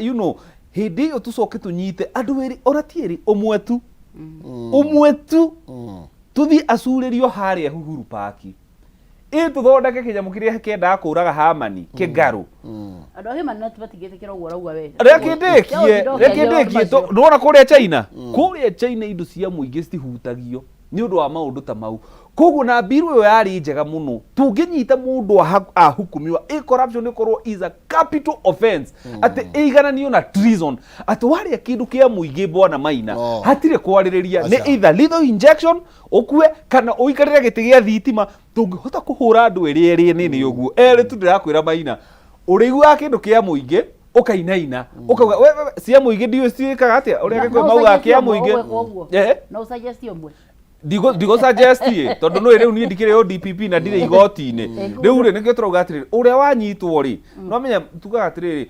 hĩndĩ ĩyo tũcoke tũnyite andũ erĩ ona ti erĩ ũmwe tu ũmwe tu tũthiĩ acurĩrio harĩa Uhuru Park ĩ tũthondeke kĩnyamũ kĩrĩa kĩendaga kũraga Hamani kĩngarũ. Andũ a Hamani matingĩtĩkĩra ũguo ũrauga we. Reke ndĩkie, reke ndĩkie. Nĩwona kũrĩa China, kũrĩa China indo cia mũingĩ citihutagio nĩ ũndũ wa maũndũ ta mau. Koguo na mbiru ĩyo yarĩ njega mũno, tũngĩnyita mũndũ ahukumiwa ĩ corruption ĩkorwo is a capital offense atĩ ĩigananio na treason, atĩ warĩa kĩndũ kĩa mũingĩ bwana Maina hatirĩ kwarĩrĩria, nĩ either lethal injection ũkue kana ũikarĩre gĩtĩ gĩa thitima. Tũngĩhota kũhũra andũ erĩ erĩ nini ũguo erĩ tu, ndĩrakwĩra Maina, ũrĩiguaga kĩndũ kĩa mũingĩ ũkainaina ũkauga we, we, we, cia mũingĩ ndiũĩ ciĩkaga atĩa ũrĩa Gĩkũyũ maugaga kĩa mũingĩ. No suggest ũmwe. Ndigo suggest ĩ tondũ nĩ rĩu niĩ ndikĩrĩ ODPP na ndirĩ igoti-inĩ rĩu rĩ, nĩkĩo tũrauga atĩrĩrĩ ũrĩa wanyitwo rĩ, no menya tugaga atĩrĩrĩ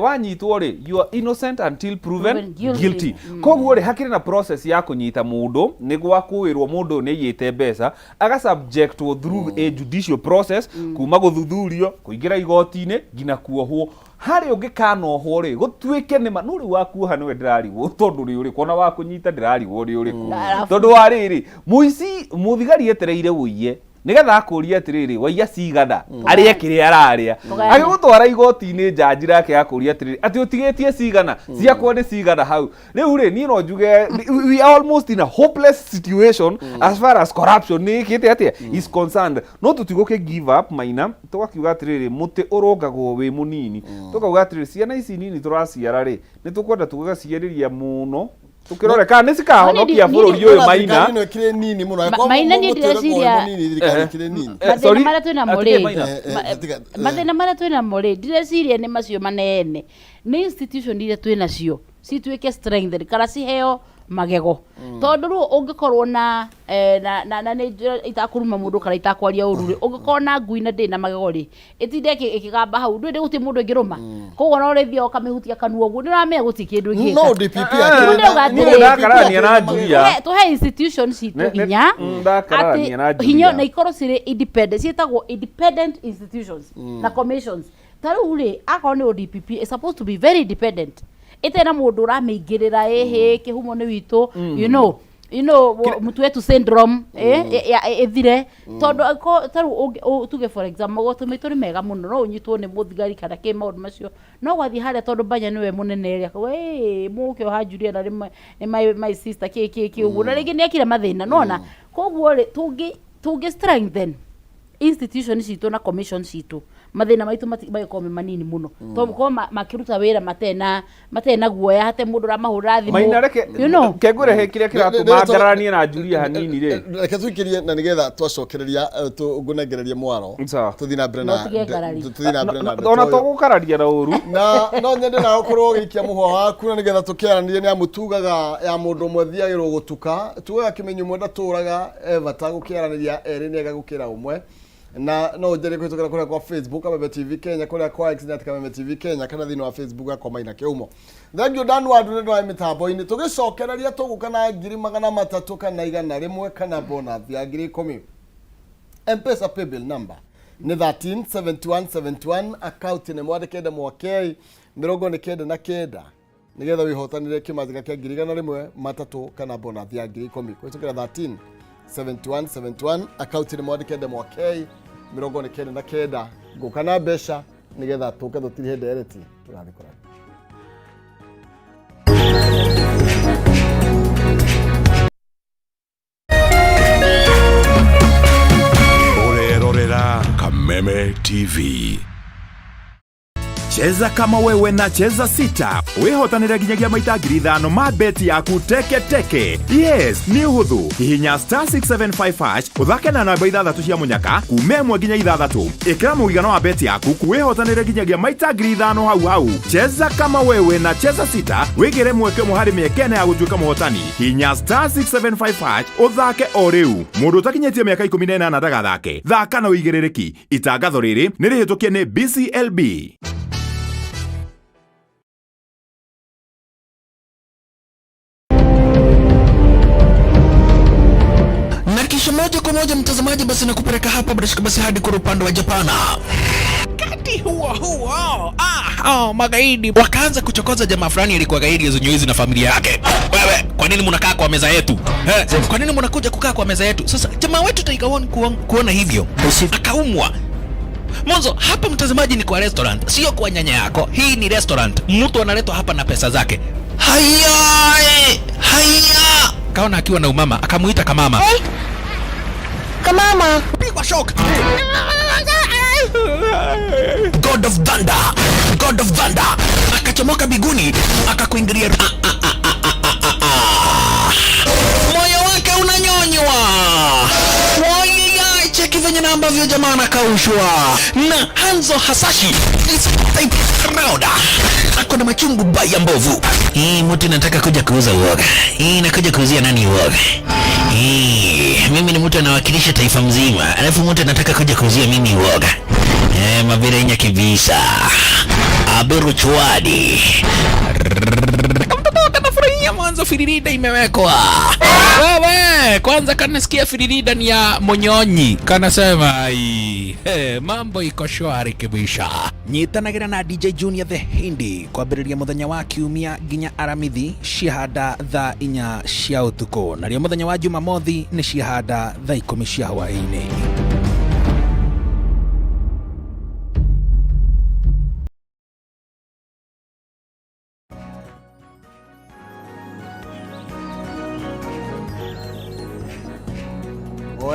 wanyitwo rĩ, you are innocent until proven proven guilty. Guilty. Koguo rĩ, hakĩrĩ na process ya kũnyita mũndũ nĩ gwakwĩrwo mũndũ ũyũ nĩ aiyĩte mbeca, aga subjectwo through a judicial process kuma gũthuthurio kũingĩra igoti-inĩ nginya kuohwo. Harĩa ũngĩkanohwo rĩ, gũtuĩke nĩma no rĩu wakuoha nĩwe ndĩrarigwo tondũ rĩ ũrĩkũ ona wakũnyita ndĩrarigwo rĩ ũrĩkũ Arabu- tondũ wa rĩrĩ mũici mũthigari etereire ũiye nĩgetha akũrie atĩrĩrĩ waiya cigana arĩe kĩrĩa ararĩa. Tũgayane. Agĩgũtwara igoti-inĩ njanji rake akũria atĩrĩrĩ atĩ ũtigĩtie cigana ciakwa nĩ cigana hau rĩu rĩ, niĩ no njuge we are almost in a hopeless situation as far as corruption nĩ ĩkĩte atĩa is concerned, no tũtigũkĩ give up Maina, tũgakiuga atĩrĩrĩ mũtĩ ũrũngagwo wĩ mũnini, tũkauga atĩrĩrĩ ciana ici nini tũraciara rĩ, nĩ tũkwenda tũgaciarĩria mũno. Tũkĩrore kana nĩ cikahonokia No, niĩ bũrũri ũyũ Ona Maina. thirikari ĩno ĩkĩrĩ nini mũno. Angĩkorwo Maina niĩ mũtũrĩre ũyũ ndĩreciria- mũnini, thirikari ĩkĩrĩ nini. Mathĩna Sorry, marĩa twĩ namo atige rĩ Maina. Mathĩna marĩa twĩ namo rĩ, ndireciria nĩ macio manene, nĩ institution iria twĩ nacio cituĩke strengthened kana ciheo magego, tondũ rĩu ũngĩkorwo na na nĩ njũĩ itakũruma mũndũ kana itakwaria ũru rĩ, ũngĩkorwo na ngui na ndĩrĩ na magego rĩ, ĩtinde ĩkĩgamba hau, ndũĩ gũtirĩ mũndũ ĩngĩrũma, koguo no rĩthiaga ũkamĩhutia kanua ũguo, nĩ ũramenya gũtirĩ kĩndũ ĩngĩka. No DPP akĩrĩ Ndĩrauga atĩrĩrĩ. no DPP Ndakararania akĩrĩ na na magego. Julia. Tũhe institution citũ hinya, Ndakararania na atĩ hinya Julia. na ikorwo cirĩ independent, ciĩtagwo independent institutions na commissions. Ta rĩu rĩ, akorwo nĩ ODPP is supposed to be very independent, ĩtarĩ na mũndũ ũramĩingĩrĩra, ĩhĩ kĩhumo nĩ witũ, mũtu wetu syndrome ĩthire, tondũ ta rĩu tuge for example magoti maitũ nĩ mega mũno, no ũnyitwo nĩ mũthigari kana kĩ maũndũ macio, no gwathiĩ harĩa tondũ Banya nĩwe mũnene rĩ, akauga ĩ mũke oha Julia na nĩ my sister kĩ kĩ kĩ ũguo, na rĩngĩ nĩ ekire mathĩna nona. Koguo rĩ, tũngĩ strengthen institution citũ na commission citũ, mathĩna maitũ magĩkorwo me manini mũno, tondũ gũkorwo makĩruta wĩra matarĩ na guoya, hate mũndũ ũramahũrĩra thimũ. Maina, reke kengwĩre he kĩrĩa kĩratũma ngararanie na Julia hanini rĩ. Reke tuikĩrie na nĩgetha twacokereria ngũnengererie mwaro. Sawa. Tũthiĩ na mbere No na tige ngarari. tũthiĩ na mbere na ndeto Ona ĩyo. to gũkararia na ũru. Na no nyende nawe ũkorwo ũgĩikia mũhwa waku na nĩgetha tũkĩaranĩrie, nĩ amu tugaga ya mũndũ ũmwe thiagĩrwo gũtuka, tugaga kĩmenyo ũmwe ndatũraga, e bata gũkĩaranĩria erĩ nĩ ega gũkĩra ũmwe. Na no ũnjarie kũhĩtũkĩra kũrĩa kwa Facebook Kameme TV Kenya, kũrĩa kwa X nĩ Kameme TV Kenya, kana thĩinĩ wa Facebook yakwa Maina Kĩhumo. Thank you Dan Wandu nĩ ũndũ wa mĩtambo-inĩ. Tũgĩcokereria tũgũka na 300,000 kana 100 kana bonus ya 10,000. Mpesa paybill number nĩ 137171, account nĩ mwandĩke ndemwa K 99, nĩgetha wĩhotanĩre kĩmanjĩka kĩa 100,000 kana bonus ya 10,000 kũhĩtũkĩra 13 71 71, account nĩ mwandĩke ndemwa K 99. Ngũka na mbeca nĩgetha tũke tũtirihe ndereti tũgathiĩ kũraya. Ũrerorera Kameme TV. Cheza kama wewe na Cheza Sita wĩhotanĩre nginyagia maita 5,000 ma beti yaku teke teke. Yes, nĩ ũhũthũ. Hihinya star 675 hash, ũthake na namba ithathatũ cia mũnyaka kuma 1 nginya 6, ĩkĩra mũigana wa beti yaku, wĩhotanĩre nginyagia maita 5,000 hau hau. Cheza kama wewe na Cheza Sita, wĩgĩre mweke ũmwe harĩ mĩeke 4 ya gũtuĩka mũhotani. Hinya star 675 hash ũthake o rĩu. Mũndũ ũtakinyĩtie mĩaka 18 ndagathake. Thaka na ũigĩrĩrĩki. Itangatho rĩrĩ nĩ rĩhĩtũkie nĩ BCLB. Na kisha moja kwa moja mtazamaji, basi nakupeleka hapa bila shaka basi hadi kwa upande wa Japana. Wakati huo huo, oh, magaidi wakaanza kuchokoza jamaa fulani alikuwa gaidi zenye na familia yake. Wewe, kwa nini mnakaa kwa meza yetu? Eh, kwa nini mnakuja kukaa kwa meza yetu? Sasa jamaa wetu Tiger One kuona hivyo akaumwa. Mwanzo hapa mtazamaji, ni kwa restaurant, sio kwa nyanya yako. Hii ni restaurant, mtu analetwa hapa na pesa zake. Haya, haya, kaona akiwa na umama, akamuita kamama. Kamama. Pigwa shock. God of Thunder, God of Thunder akachomoka biguni akakuingilia. Ah, ah, ah, ah, ah, ah, ah. Moyo wake unanyonywa. Wayaya, cheki venye na ambavyo jamaa anakaushwa na Hanzo Hasashi this type round ako na machungu baya mbovu. Hii mtu nataka kuja kuuza uoga. Hii nakuja kuuzia nani uoga? Hii mimi ni mtu anawakilisha taifa mzima, alafu mtu anataka kuja kuuzia mimi uoga. Eh, mabirenya kibisa. Abiru chwadi. Kamtoto kanafurahia mwanzo firirida imewekwa. Wewe, kwanza kanasikia firirida ni ya Monyonyi. Kanasema ai, hey, mambo iko shwari kibisha. Nyitanagĩra na DJ Junior the Hindi kwambĩrĩria mũthenya wa kiumia nginya aramithi ciahanda thaa 4 cia ũtukũ, narĩo mũthenya wa jumamothi nĩ ciahanda thaa 10 cia hwaĩ-inĩ.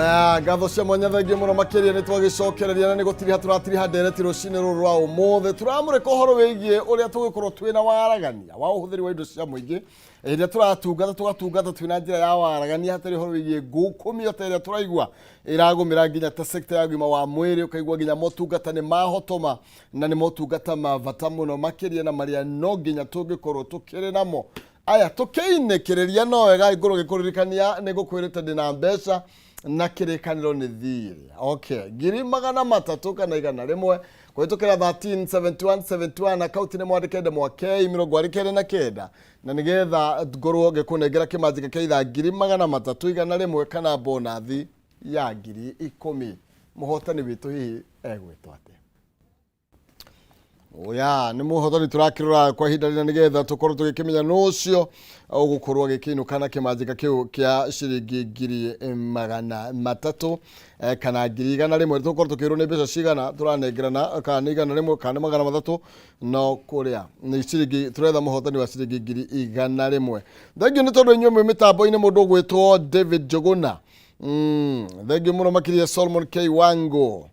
Oya, ngatho cia mwanya thengiũ mũno makĩria nĩ twagĩcokereria na nĩ gũtiriha tũratiriha ndereti rũcinĩ rũrũ rwa ũmũthĩ. Tũramũrĩka ũhoro wĩgiĩ ũrĩa tũgĩkorwo twĩna waragania wa ũhũthĩri wa indo cia mũingĩ ĩrĩa tũratungata tũgatungata twĩna njĩra ya waragania hatarĩ ũhoro wĩgiĩ ngũkũmio ta ĩrĩa tũraigua ĩragũmĩra nginya ta sekta ya ũgima wa mwĩrĩ ũkaigua nginya motungata nĩ mahotoma na nĩ motungata ma bata mũno makĩria na marĩa no nginya tũngĩkorwo tũkĩrĩ namo. Aya tũkĩinĩkĩrĩria no wega ngorwo ngĩkũririkania nĩ ngũkwĩrĩte ndĩna mbeca na kĩrĩkanĩro nĩ thirĩ. Okay, 300,000 kana 100 kũhĩtũkĩra 137171 akaunti nĩ mwandĩke ndemwa K 29 na nĩgetha ngorwo ngĩkũnengera kĩmanjĩka kĩa ithaa 300,000 100 kana bonathi ya 10,000. Mũhotani witũ hihi egwĩtwo atĩa? Oya, nĩ mũhotani tũrakĩrora kwa ihinda rĩna nĩgetha tũkorwo tũgĩkĩmenya nũ ũcio ũgũkorwo agĩkĩinũka na kĩmanjĩka kĩu kĩa ciringi 300,000 kana 100,000. Tũgũkorwo tũkĩrwo nĩ mbeca cigana tũranengerana, kana nĩ 100 kana nĩ 300, no kũrĩa nĩ ciringi tũretha mũhotani wa ciringi 100,000. Thengiũ nĩ tondũ inyuĩ mwĩ mĩtambo-inĩ, mũndũ ũgwĩtwo David Njũgũna. Thengiũ mũno makĩria Solomon K Wango.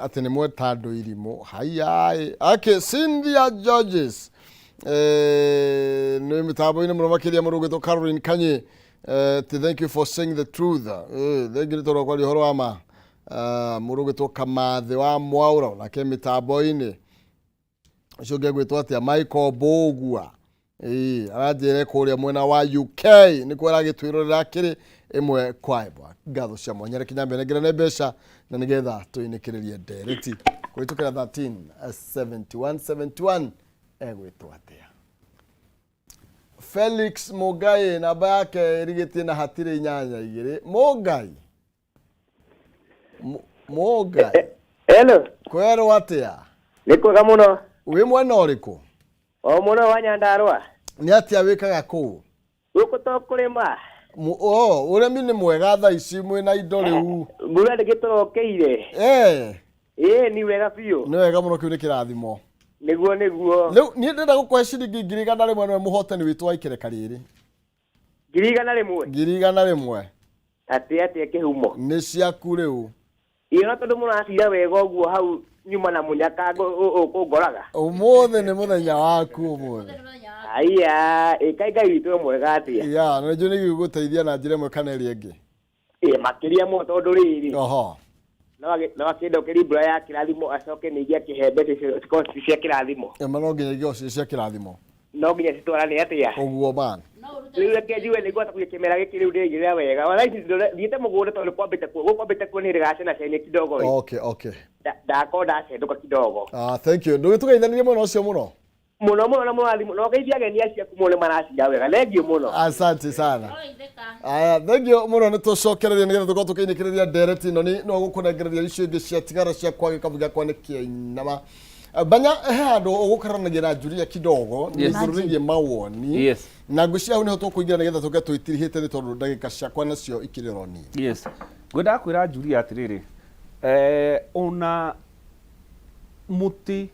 Atĩ nĩ mweta andũ irimũ haiyaĩ. Okay, Cynthia Georges nĩ mĩtambo-inĩ mũno makĩria mũndũ ũgwĩtwo Caroline Kanyi ti thank you for saying the truth. Thank you nĩ tondũ wa kwaria ũhoro wa ma. Mũndũ ũgwĩtwo Kamathĩ wa Mwaũra nake mĩtambo-inĩ. Ũcio ũngĩ egwĩtwo atĩa? Michael Mbũgua. Ĩĩ, aranjĩre kũrĩa mwena wa UK nĩkuo aragĩtwĩrorera akĩrĩ ĩmwe kwa ĩmwe. Ngatho cia mwanya reke nyambe nengerane mbeca na nĩgetha tũinĩkĩrĩrie ndereti kũhĩtũkĩra 13 71 71. Egwĩtwo atĩa? Felix Mũngai, namba yake ĩrigĩtie na hatirĩ inyanya igĩrĩ. Mũngai, Mũngai. Hello. Kwerwo atĩa? Nĩ kwega mũno. Wĩ mwena ũrĩkũ? O mũno wa Nyandarũa. Nĩ atĩa wĩkaga kũu? Gũkũ to kũrĩma. O, ũrĩmi nĩ mwega thaa ici mwĩna indo rĩu. Mbura ndĩgĩtũrokeire. Ĩĩ ni wega biũ. Nĩ wega mũno, kĩu nĩ kĩrathimo. Nĩguo nĩguo. Rĩu niĩ ndĩrenda gũkũhe ciringi 100,000 nĩwe mũhotani witũ wa ikereka rĩrĩ. 100,000? 100,000. Atĩ atĩa kĩhumo? Nĩ ciaku rĩu. Ĩĩ ona tondũ mũracira wega ũguo hau nyuma na mũnyaka ũkũngoraga. Ũmũthĩ nĩ mũthenya waku ũmũthĩ. Aiya, ĩ kaĩ Ngai witũ nĩ mwega atĩa? Ya, na nĩnjũĩ nĩ gĩgũgũteithia na njĩra ĩmwe kana ĩrĩa ĩngĩ. Ĩ makĩria mũno tondũ rĩrĩ. No akĩndokeria mbura ya kĩrathimo acoke ningĩ akĩhe mbeca icio cikorwo ci cia kĩrathimo. Ema no nginya ikorwo ciĩ cia kĩrathimo. No nginya citwarane atĩa? Ũguo man. Rĩu reke njuge nĩ ngwata kũiga kĩmera gĩkĩ rĩu ndĩigĩrĩra wega. Ona ici thiĩte mũgũnda tondũ kwambĩte kuo gũkũ kwambĩte kuo nĩ hĩndĩ kidogo ĩ. Ndakorwo ndacendũka kidogo. Ah, thank you. Ndũgĩtũgeithanirie mwena ũcio mũno. Mũno mũno na mũrathimo na ũgeithie ageni acio aku mũno nĩ maracira wega. Thengiũ mũno. Asante sana. Aya, thank you mũno. Nĩ tũcokereria nĩgetha tũkorwo tũkĩinĩkĩrĩria ndereti ĩno nĩ no gũkũnengereria icio ingĩ cia tigara cia kwa gĩkabu gĩakwa nĩ kĩainama. Banya he handũ ũgũkaranagia na Julia kidogo nĩ igũrũ rĩgiĩ mawoni na ngwĩciria hau nĩho tũkũingĩra nĩgetha tũke tũitirihĩte nĩ tondũ ndagĩka ciakwa nacio ikĩrĩ oro nini. Yes, ngwendaga kwĩra Julia atĩrĩrĩ, ona mũtĩ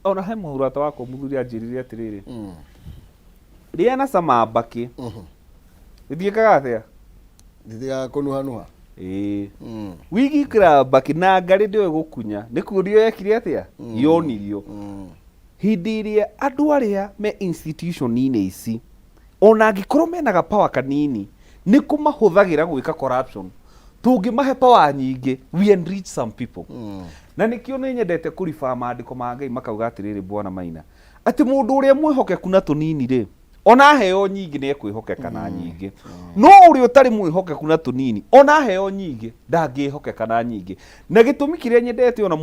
ona he mũrata wakwa mũthuri anjĩrire atĩrĩrĩ, rĩa na cama mbakĩ ĩthiĩkaga atĩa? Ndithiaga kũnuhanuha. Ĩĩ, wigi ĩkĩra mbakĩ na ngarĩ ndĩoĩ gũkunya nĩ kuonio yekire atĩa yonirio hĩndĩ ĩrĩa andũ arĩa me institution-inĩ ici ona angĩkorwo mena ga power kanini nĩ kũmahũthagĩra gwĩka corruption. Tũngĩmahe power nyingĩ, we enrich some people. Na nĩkĩo nĩ nyendete kũribaa maandĩko ma Ngai makauga atĩrĩrĩ, Bwana Maina, atĩ mũndũ ũrĩa mwĩhokeku na tũnini rĩ, ona aheo nyingĩ nĩ ekwĩhokeka na nyingĩ, no ũrĩa ũtarĩ mwĩhokeku na tũnini ona aheo nyingĩ ndangĩhokeka na nyingĩ. Na gĩtũmi kĩrĩa nyendete ona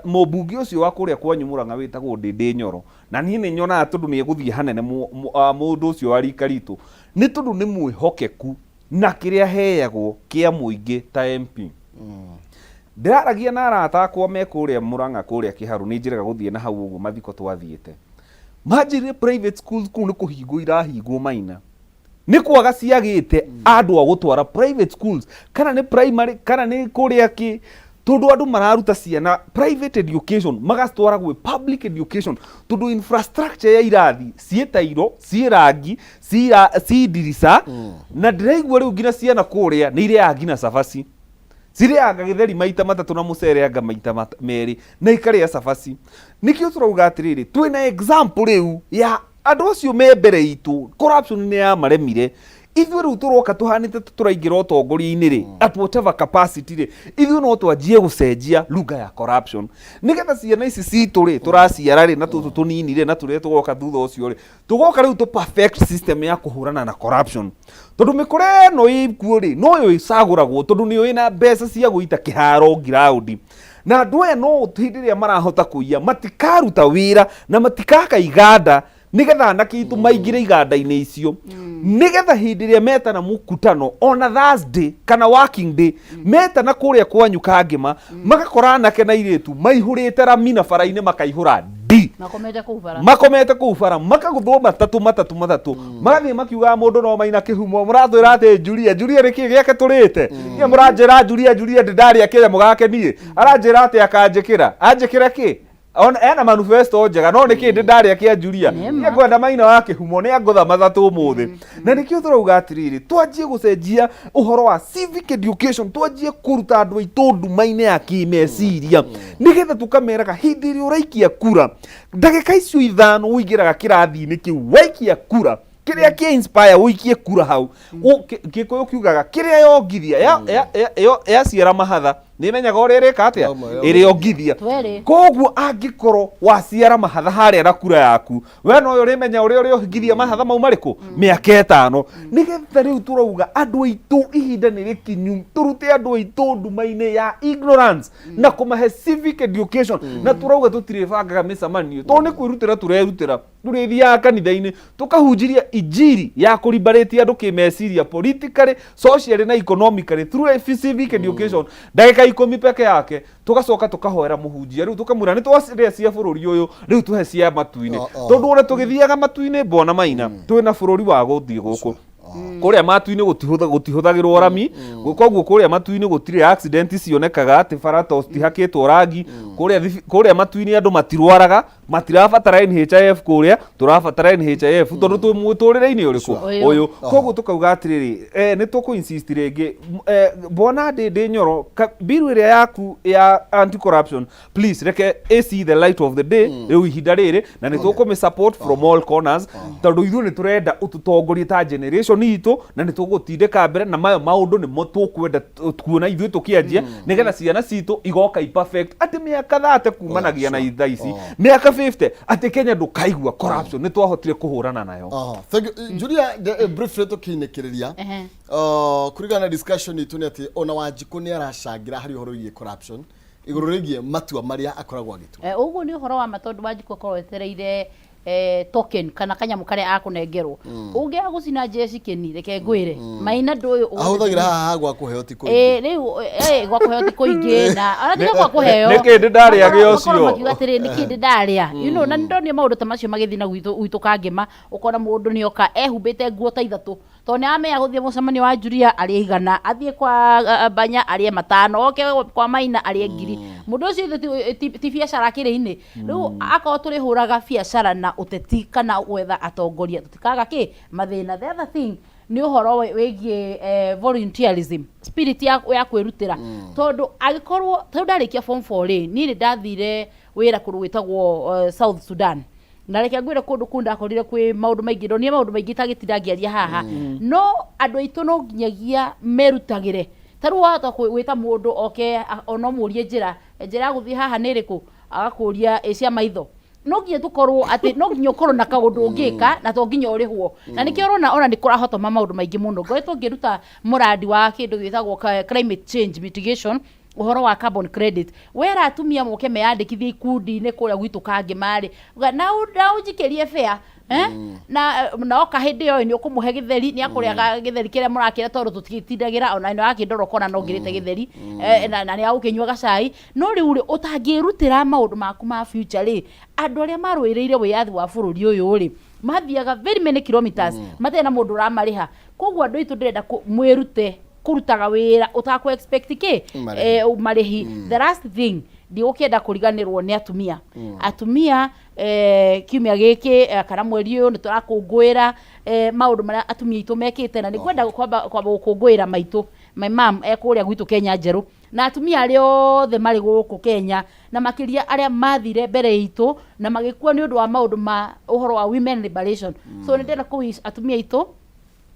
mũmbunge ũcio wa kũrĩa kwanyu Mũrang'a wĩtagwo Ndĩndĩ Nyoro, na niĩ nĩ nyonaga tondũ nĩ egũthiĩ hanene mũndũ ũcio wa rika ritũ, nĩ tondũ nĩ mwĩhokeku na kĩrĩa aheagwo kĩa mũingĩ ta MP. Ndĩraragia na arata akwa me kũrĩa Mũrang'a kũrĩa Kĩharũ, nĩ njĩraga gũthiĩ na hau ũguo mathiko twathiĩte. Manjĩrire private schools kũu nĩ kũhingwo irahingwo Maina. Nĩ kwaga ciagĩte andũ a gũtwara private schools, kana nĩ primary kana nĩ kũrĩa kĩ. Tondũ andũ mararuta ciana private education magacitwara gwĩ public education, tondũ infrastructure ya irathi ciĩ tairo, ciĩ rangi, ciĩ ndirica, na ndĩraigua rĩu nginya ciana kũrĩa nĩ irĩaga nginya cabaci. Cirĩaga gĩtheri maita matatũ na mũcere anga maita merĩ na ikarĩa cabaci. Nĩkĩo tũrauga atĩrĩrĩ, twĩna example rĩu ya andũ acio me mbere itũ, corruption nĩ yamaremire. Ithuĩ rĩu tũroka tũhanĩte ta tũraingĩra ũtongoria-inĩ rĩ, at whatever capacity rĩ, ithuĩ no twanjie gũcenjia lugha ya corruption nĩgetha ciana ici citũ rĩ tũraciara rĩ, na tũtũ tũnini rĩ, na tũrĩa tũgoka thutha ũcio rĩ, tũgoka rĩu tũ perfect system ya kũhũrana na corruption. Tondũ mĩkora ĩno ĩkuo rĩ, noyo ĩcagũragwo tondũ nĩyo ĩna mbeca cia gũita kĩharo ngiraũndi, na andũ aya no hĩndĩ ĩrĩa marahota kũiya matikaruta wĩra na matikaka iganda nĩgetha anake aitũ maingĩre iganda-inĩ icio, nĩgetha hĩndĩ ĩrĩa metana mũkutano ona Thursday kana working day, metana kũrĩa kwanyu Kangĩma, magakora anake na airĩtu maihũrĩte rami na bara-inĩ makaihũra ndi. Makomete kũu bara. Makomete kũu bara, makagũthwo matatũ matatũ matatũ, magathiĩ makiugaga mũndũ no maina kĩhumo. Mũratwĩra atĩ Julia, Julia nĩkĩ gĩake tũrĩte? Niĩ mũranjĩra Julia, Julia ndĩ ndarĩa kĩnyamũ gake niĩ. Aranjĩra atĩ akanjĩkĩra, anjĩkĩra kĩ? Ona ena manifesto njega, no nĩkĩ ndĩ ndarĩa kĩa Julia? Niĩ ngwenda maina wa kĩhumo nĩ angũtha matatũ ũmũthĩ. Na nĩkĩo tũrauga atĩrĩrĩ, twanjie gũcenjia ũhoro wa civic education, twanjie kũruta andũ aitũ nduma-inĩ ya kĩmeciria, nĩgetha tũkameraga hĩndĩ ĩrĩa ũraikia kura, ndagĩka icio 5 ũingĩraga kĩrathi-inĩ kĩu waikia kura, kĩrĩa kĩ inspire ũikie kura hau. Gĩkũyũ kiugaga kĩrĩa yongithia yaciara mahatha nĩ ĩmenyaga ũrĩa ĩrĩka atĩa. Ĩrĩongithia. Twelĩ. Koguo angĩkorwo waciara mahatha harĩa na kura yaku, we noyo ũrĩmenya ũrĩa ũrĩongithia mahatha mau marĩkũ mĩaka 5. Nĩgetha rĩu tũrauga andũ aitũ ihinda nĩ rĩkinyu tũrute andũ aitũ nduma-inĩ ya ignorance na kũmahe civic education. Na tũrauga tũtirĩbangaga mĩcemanio tondũ nĩ kwĩrutĩra tũrerutĩra, tũrĩthiaga kanitha-inĩ tũkahunjiria injiri ya kũribarĩtia andũ kĩmeciria, politically, socially na economically through a civic education, ndagĩka 10 peke yake. Tũgacoka tũkahoera mũhunjia rĩu, tũkamwĩra nĩ twarĩa cia bũrũri ũyũ, rĩu tũhe cia matu-inĩ. Tondũ ona tũgĩthiaga matu-inĩ, bwana Maina, twĩna bũrũri wa gũthiĩ gũkũ kũrĩa matu-inĩ gũtihũthagĩrwo rami, koguo kũrĩa matu-inĩ gũtirĩ accident cionekaga atĩ bara to citihakĩtwo rangi. Kũrĩa matu-inĩ andũ matirwaraga, matirabatara NHIF. Kũrĩa tũrabatara NHIF tondũ twĩ mũtũrĩre-inĩ ũrĩkũ? Ũyũ. Ũyũ. Koguo tũkauga atĩrĩrĩ, nĩ tũkũ insist rĩngĩ, bwana Ndĩndĩ Nyoro, bill ĩrĩa yaku ya anti corruption, please reke ĩ see the light of the day rĩu ihinda rĩrĩ, na nĩ tũkũmĩ support from all corners, tondũ ithuĩ nĩ tũrenda ũtũtongorie ta generation itũ, na nĩ tũgũtindĩka mbere na mayo maũndũ nĩmo tũkwenda kuona ithuĩ tũkĩanjia, nĩgetha ciana citũ igoka i perfect atĩ mĩaka 30 kumanagia na thaa ici, mĩaka 50, atĩ Kenya ndũkaigua corruption, nĩ twahotire kũhũrana nayo. Aha, thank you. Julia, briefly tũkĩinĩkĩrĩria, kũringana na discussion itũ nĩ atĩ ona Wanjikũ nĩ aracangĩra harĩ ũhoro wĩgiĩ corruption igũrũ rĩgiĩ matua marĩa akoragwo agĩtua. Ũguo nĩ ũhoro wa ma, tondũ Wanjikũ akorwo etereire token kana kanyamũ karĩa akũnengerwo. Ũngĩaga gũcina jeshi kĩni, reke ngwĩre maina ndũ ũyũ. Ahũthagĩra haha gwa kũheo ti kũingĩ. Rĩu gwa kũheo ti kũingĩ, na ona tiga gwa kũheo. Nĩkĩ ndĩ ndarĩa gĩa Makorwo ũcio? makiuga atĩrĩ, nĩkĩ ndĩ ndarĩa? Na nĩ ndonire maũndũ ta macio magĩthiĩ na gwitũ Kangĩma, ũkona mũndũ nĩ oka ehumbĩte nguo ta ithatũ, tondũ nĩ aramenya gũthiĩ mũcemanio wa Julia arĩe 100, athiĩ kwa Banya arĩe 500, oke kwa Maina arĩe 1000. Mũndũ ũcio ithuĩ ti biacara akĩrĩ-inĩ. Rĩu akorwo tũrĩhũraga biacara na ũteti kana gwetha atongoria, tũtikaga kĩ mathĩna. The other thing nĩ ũhoro wĩgiĩ volunteerism spirit ya kwĩrutĩra, tondũ angĩkorwo ta rĩu ndarĩkia form 4 rĩ, niĩ nĩ ndathire wĩra kũndũ gwĩtagwo South Sudan, na reke ngwĩre kũndũ kũu ndakorire kwĩ maũndũ maingĩ, ndonire maũndũ maingĩ itagĩtinda ngĩaria haha. No andũ aitũ no nginyagia merutagĩre. Ta rĩu wahota gwĩta mũndũ oke, ona ũmũrie njĩra ya gũthiĩ haha nĩ ĩrĩkũ, agakũria ĩ cia maitho. No nginya tũkorwo atĩ no nginya ũkorwo na kaũndũ ũngĩka, na to nginya ũrĩhwo. Na nĩkĩo ũrona ona nĩ kũrahotoma maũndũ maingĩ mũno. Ngoretwo ngĩruta mũrandi wa kĩndũ gĩtagwo climate change mitigation, ũhoro wa carbon credit. Wera atumia moke meyandĩkithie ikundi-inĩ kũrĩa gwitũ Kangĩma-rĩ, na ũnjikĩrie bea, eh? Na oka hĩndĩ ĩyo nĩ ũkũmũhe gĩtheri, nĩ akũrĩaga gĩtheri kĩrĩa mũrakĩra, tondũ tũtigĩtindagĩra ona ĩno yakĩndora ũkona no ngĩrĩte gĩtheri, na nĩ agũkĩnyua gacai. No rĩu rĩ, ũtangĩrutĩra maũndũ maku ma future rĩ, andũ arĩa marũĩrĩire wĩyathi wa bũrũri ũyũ rĩ, mathiaga very many kilometers matarĩ na mũndũ ũramarĩha. Koguo andũ aitũ ndĩrenda mwĩrute. Kũrutaga wĩra ũtakũ expect kĩ? Marĩhi. Marĩhi. The last thing, ndigũkĩenda kũriganĩrwo nĩ atumia. Atumia, kiumia gĩkĩ kana mweri ũyũ nĩ tũrakũngũĩra maũndũ marĩa atumia aitũ mekĩte, na nĩ kwenda kwamba gũkũngũĩra maitũ, my mom e kũrĩa gwitũ Kenya Njerũ, na atumia arĩa othe marĩ gũkũ Kenya, na makĩria arĩa mathire mbere itũ na magĩkua nĩ ũndũ wa maũndũ ma ũhoro wa women liberation. So nĩ ndĩrenda kũ wish atumia aitũ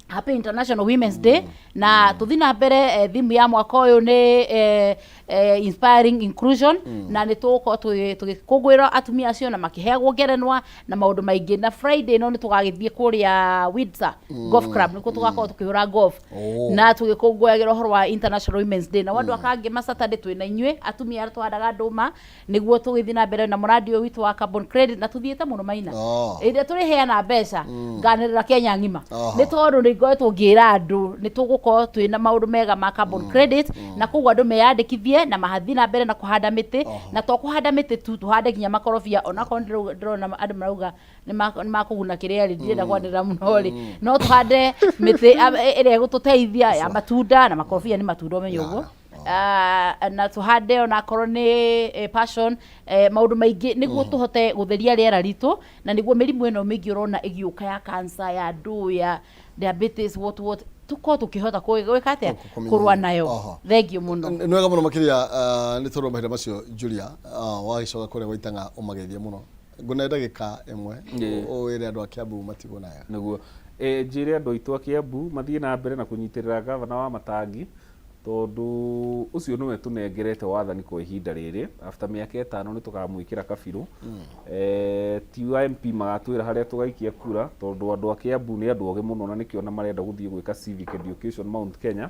Happy International Women's Day, na tuthi na mbere. Theme ya mwaka ũyũ nĩ inspiring inclusion, na nĩ tũgũkorwo tũgĩkũngũĩra atumia acio na makĩheagwo ngerenwa na maũndũ maingĩ. Na Friday no nĩ tũgagĩthiĩ kũrĩa Windsor Golf Club, nĩkuo tũgakorwo tũkĩhũra golf na tũgĩkũngũyagĩra ũhoro wa International Women's Day. Na andũ akangĩ Saturday twĩna inyuĩ atumia arĩa tũhandaga ndũma, nĩguo tũgĩthiĩ na mbere na mũrandi ũyũ witũ wa carbon credit, na tũthiĩte mũno maina. Ĩrĩa tũrĩheana mbeca nganĩrĩra Kenya ng'ima, nĩ tondũ nĩ ngoretwo ngĩra andũ nĩ tũgũkorwo twĩna maũndũ mega ma carbon credit, na koguo andũ meyandĩkithie na mahathiĩ na mbere na kũhanda mĩtĩ, na to kũhanda mĩtĩ tu, tũhande nginya makorobia, onakorwo ndĩrona andũ marauga nĩ makũguna kĩrĩa rĩ, ndirenda kwanĩrĩra mũno rĩ, no tũhande mĩtĩ ĩrĩa ĩgũtũteithia ya matunda, na makorobia nĩ matunda, ũmenye ũguo. Na tũhande onakorwo nĩ passion, maũndũ maingĩ, nĩguo tũhote gũtheria rĩera ritũ, na nĩguo mĩrimũ ĩno mĩingĩ ũrona ĩgĩũka ya cancer, ya ndũ, ya diabetes, what, tũkorwo tũkĩhota gwĩka atĩa? Kũmĩnyihia. Kũrũa nayo. Thengiũ mũno. Nĩ wega mũno makĩria, nĩ tondũ wa mahinda macio. Julia, wagĩcoka kũrĩa gwaitanga ũmageithie mũno, ngũne ndagĩka ĩmwe ũwĩre andũ a Kiambu matigwo nayo. Nĩguo njĩre andũ aitũ a Kiambu mathiĩ na mbere na kũnyitĩrĩra gavana wa Matangi, tondũ ũcio nĩwe tũnengerete wathani kwa ihinda rĩrĩ. After mĩaka 5 nĩ tũkamwĩkĩra kabirũ. Ti wa MP magatwĩra harĩa tũgaikia kura, tondũ andũ a Kiambu nĩ andũ ogĩ mũno, na nĩkĩo na marenda gũthiĩ gwĩka civic education Mount Kenya.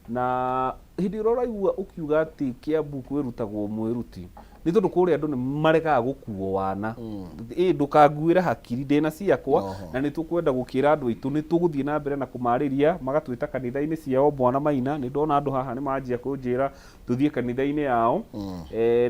Na hĩndĩ ĩrĩa ũraigua ũkiuga atĩ Kiambu kwĩrutagwo mwĩruti, nĩ tondũ kũrĩa andũ nĩ maregaga gũkuo wana ĩ ndũkanguĩre hakiri ndĩna ciakwa. Na nĩ tũkwenda gũkĩra andũ aitũ nĩ tũgũthiĩ na mbere na kũmarĩria, magatwĩta kanitha-inĩ ciao. Bwana Maina, nĩ ndona andũ haha nĩ manjia kũnjĩra tũthiĩ kanitha-inĩ yao.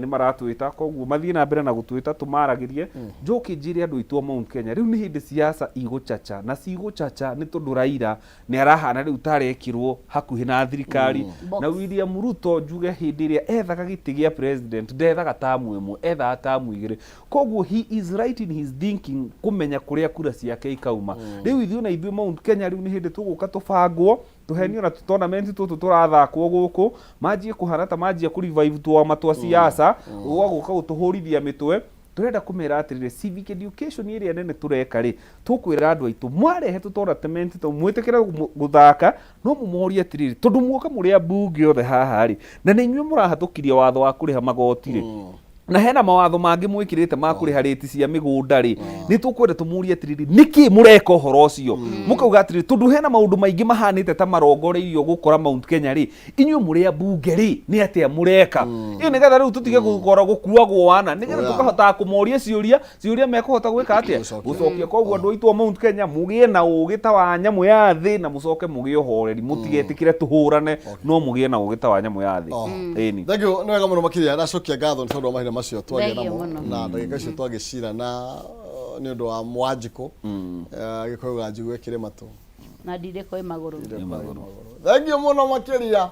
Nĩ maratwĩta, koguo mathiĩ na mbere na gũtwĩta tũmaragĩrie. Njoke njĩre andũ aitũ a Mount Kenya, rĩu nĩ hĩndĩ siasa igũcaca, na cigũcaca nĩ tondũ Raila nĩ arahana rĩu tarekĩrwo hakuhĩ na thirikari na William Ruto. Njuge hĩndĩ ĩrĩa ethaga gĩtĩ gĩa president, ndethaga tamu ĩmwe, ethaga tamu igĩrĩ. Koguo he is right in his thinking kũmenya kũrĩa kura ciake ikauma. Rĩu ithuĩ na ithuĩ Mount Kenya, rĩu nĩ hĩndĩ tũgũka tũbangwo, tũhenio na tournament tũtũ tũrathakwo gũkũ, manjie kũhana ta manjia kũ revive twama twa siasa gwa gũka gũtũhũrithia mĩtwe. Tũrenda kũmera atĩrĩrĩ, civic education ĩrĩa nene tũreka rĩ, tũkwĩra andũ aitũ mwarehe tũ tournament tũu, mwĩtĩkĩre gũthaka, no mũmorie atĩrĩrĩ, tondũ muoka mũrĩ ambunge othe haha rĩ, na nĩ inyuĩ mũrahatũkirie watho wa kũrĩha magoti rĩ, na hena mawatho mangĩ mwĩkĩrĩte ma kũrĩha rĩti cia mĩgũnda rĩ, nĩ tũkwenda tũmũrie atĩrĩrĩ, nĩkĩ mũreka ũhoro ũcio? Mũkauga atĩrĩrĩ, tondũ hena maũndũ maingĩ mahanĩte ta marongoreirio gũkora Mount Kenya rĩ, inyuĩ mũrĩ ambunge rĩ, nĩ atĩa mũreka ĩ nĩgetha rĩu tũtige gũkora gũkuagwo wana, nĩgetha tũkahotaga kũmoria ciũria, ciũria mekũhota gwĩka atĩa? Gũcokia. Gũcokia. Koguo andũ aitũ a Mount Kenya, mũgĩe na ũgĩ ta wa nyamũ ya thĩ, na mũcoke mũgĩe ũhoreri, mũtigetĩkĩre tũhũrane, no mũgĩe na ũgĩ ta wa nyamũ ya thĩ. Ĩni. Thank you, nĩ wega mũno makĩria. Ndacokia ngatho nĩ tondũ wa mahinda macio twagĩa Thengiũ namo mũno. na ndagĩka icio twagĩcira na nĩ ũndũ wa Mwanjikũ. Gĩkũyũ ganjigue kĩrĩ matũ na ndirĩko ĩ magũrũ. Thank you mũno makĩria.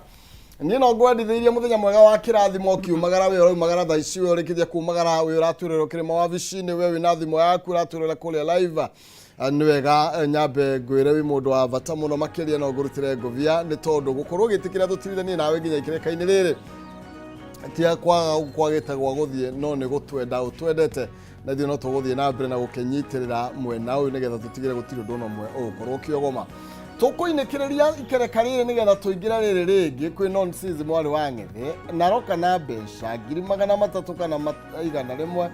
Niĩ no ngwendithĩirie mũthenya mwega wa kĩrathimo ũkiumagara, wĩ ũraumagara thaa ici, wĩ ũrĩkĩtie kumagara, wĩ ũratwĩrĩrwo kĩrĩma wabici-inĩ, we wĩna thimũ yaku ũratwĩrĩra kũrĩa live. Nĩ wega, nyambe ngwĩre wĩ mũndũ wa bata mũno makĩria, no ngũrutĩre ngũbia nĩ tondũ gũkorwo ũgĩtĩkĩra tũtirithanie nawe nginya ikĩreka-inĩ rĩrĩ, tia kwaga kwagĩte gwa gũthiĩ, no nĩ gũtwenda ũtwendete, na ithuĩ no tũgũthiĩ na mbere na gũkĩnyitĩrĩra mwena ũyũ nĩgetha tũtigĩre gũtirĩ ũndũ ona ũmwe ũgũkorwo ũkĩogoma. Tũkũinĩkĩrĩria ikereka rĩrĩ nĩgetha tũingĩre rĩrĩ rĩngĩ kwĩ nonsense mwarĩ wa ng'ethe naroka na mbeca 300,000 kana 100,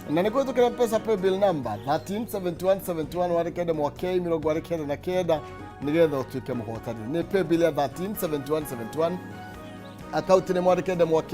na nĩ kũhĩtũkĩra Mpesa paybill number 137171, wandĩke ndemwa K 99 nĩgetha ũtuĩke mũhotani. Nĩ paybill ya 137171, akaunti nĩ mwandĩke ndemwa K.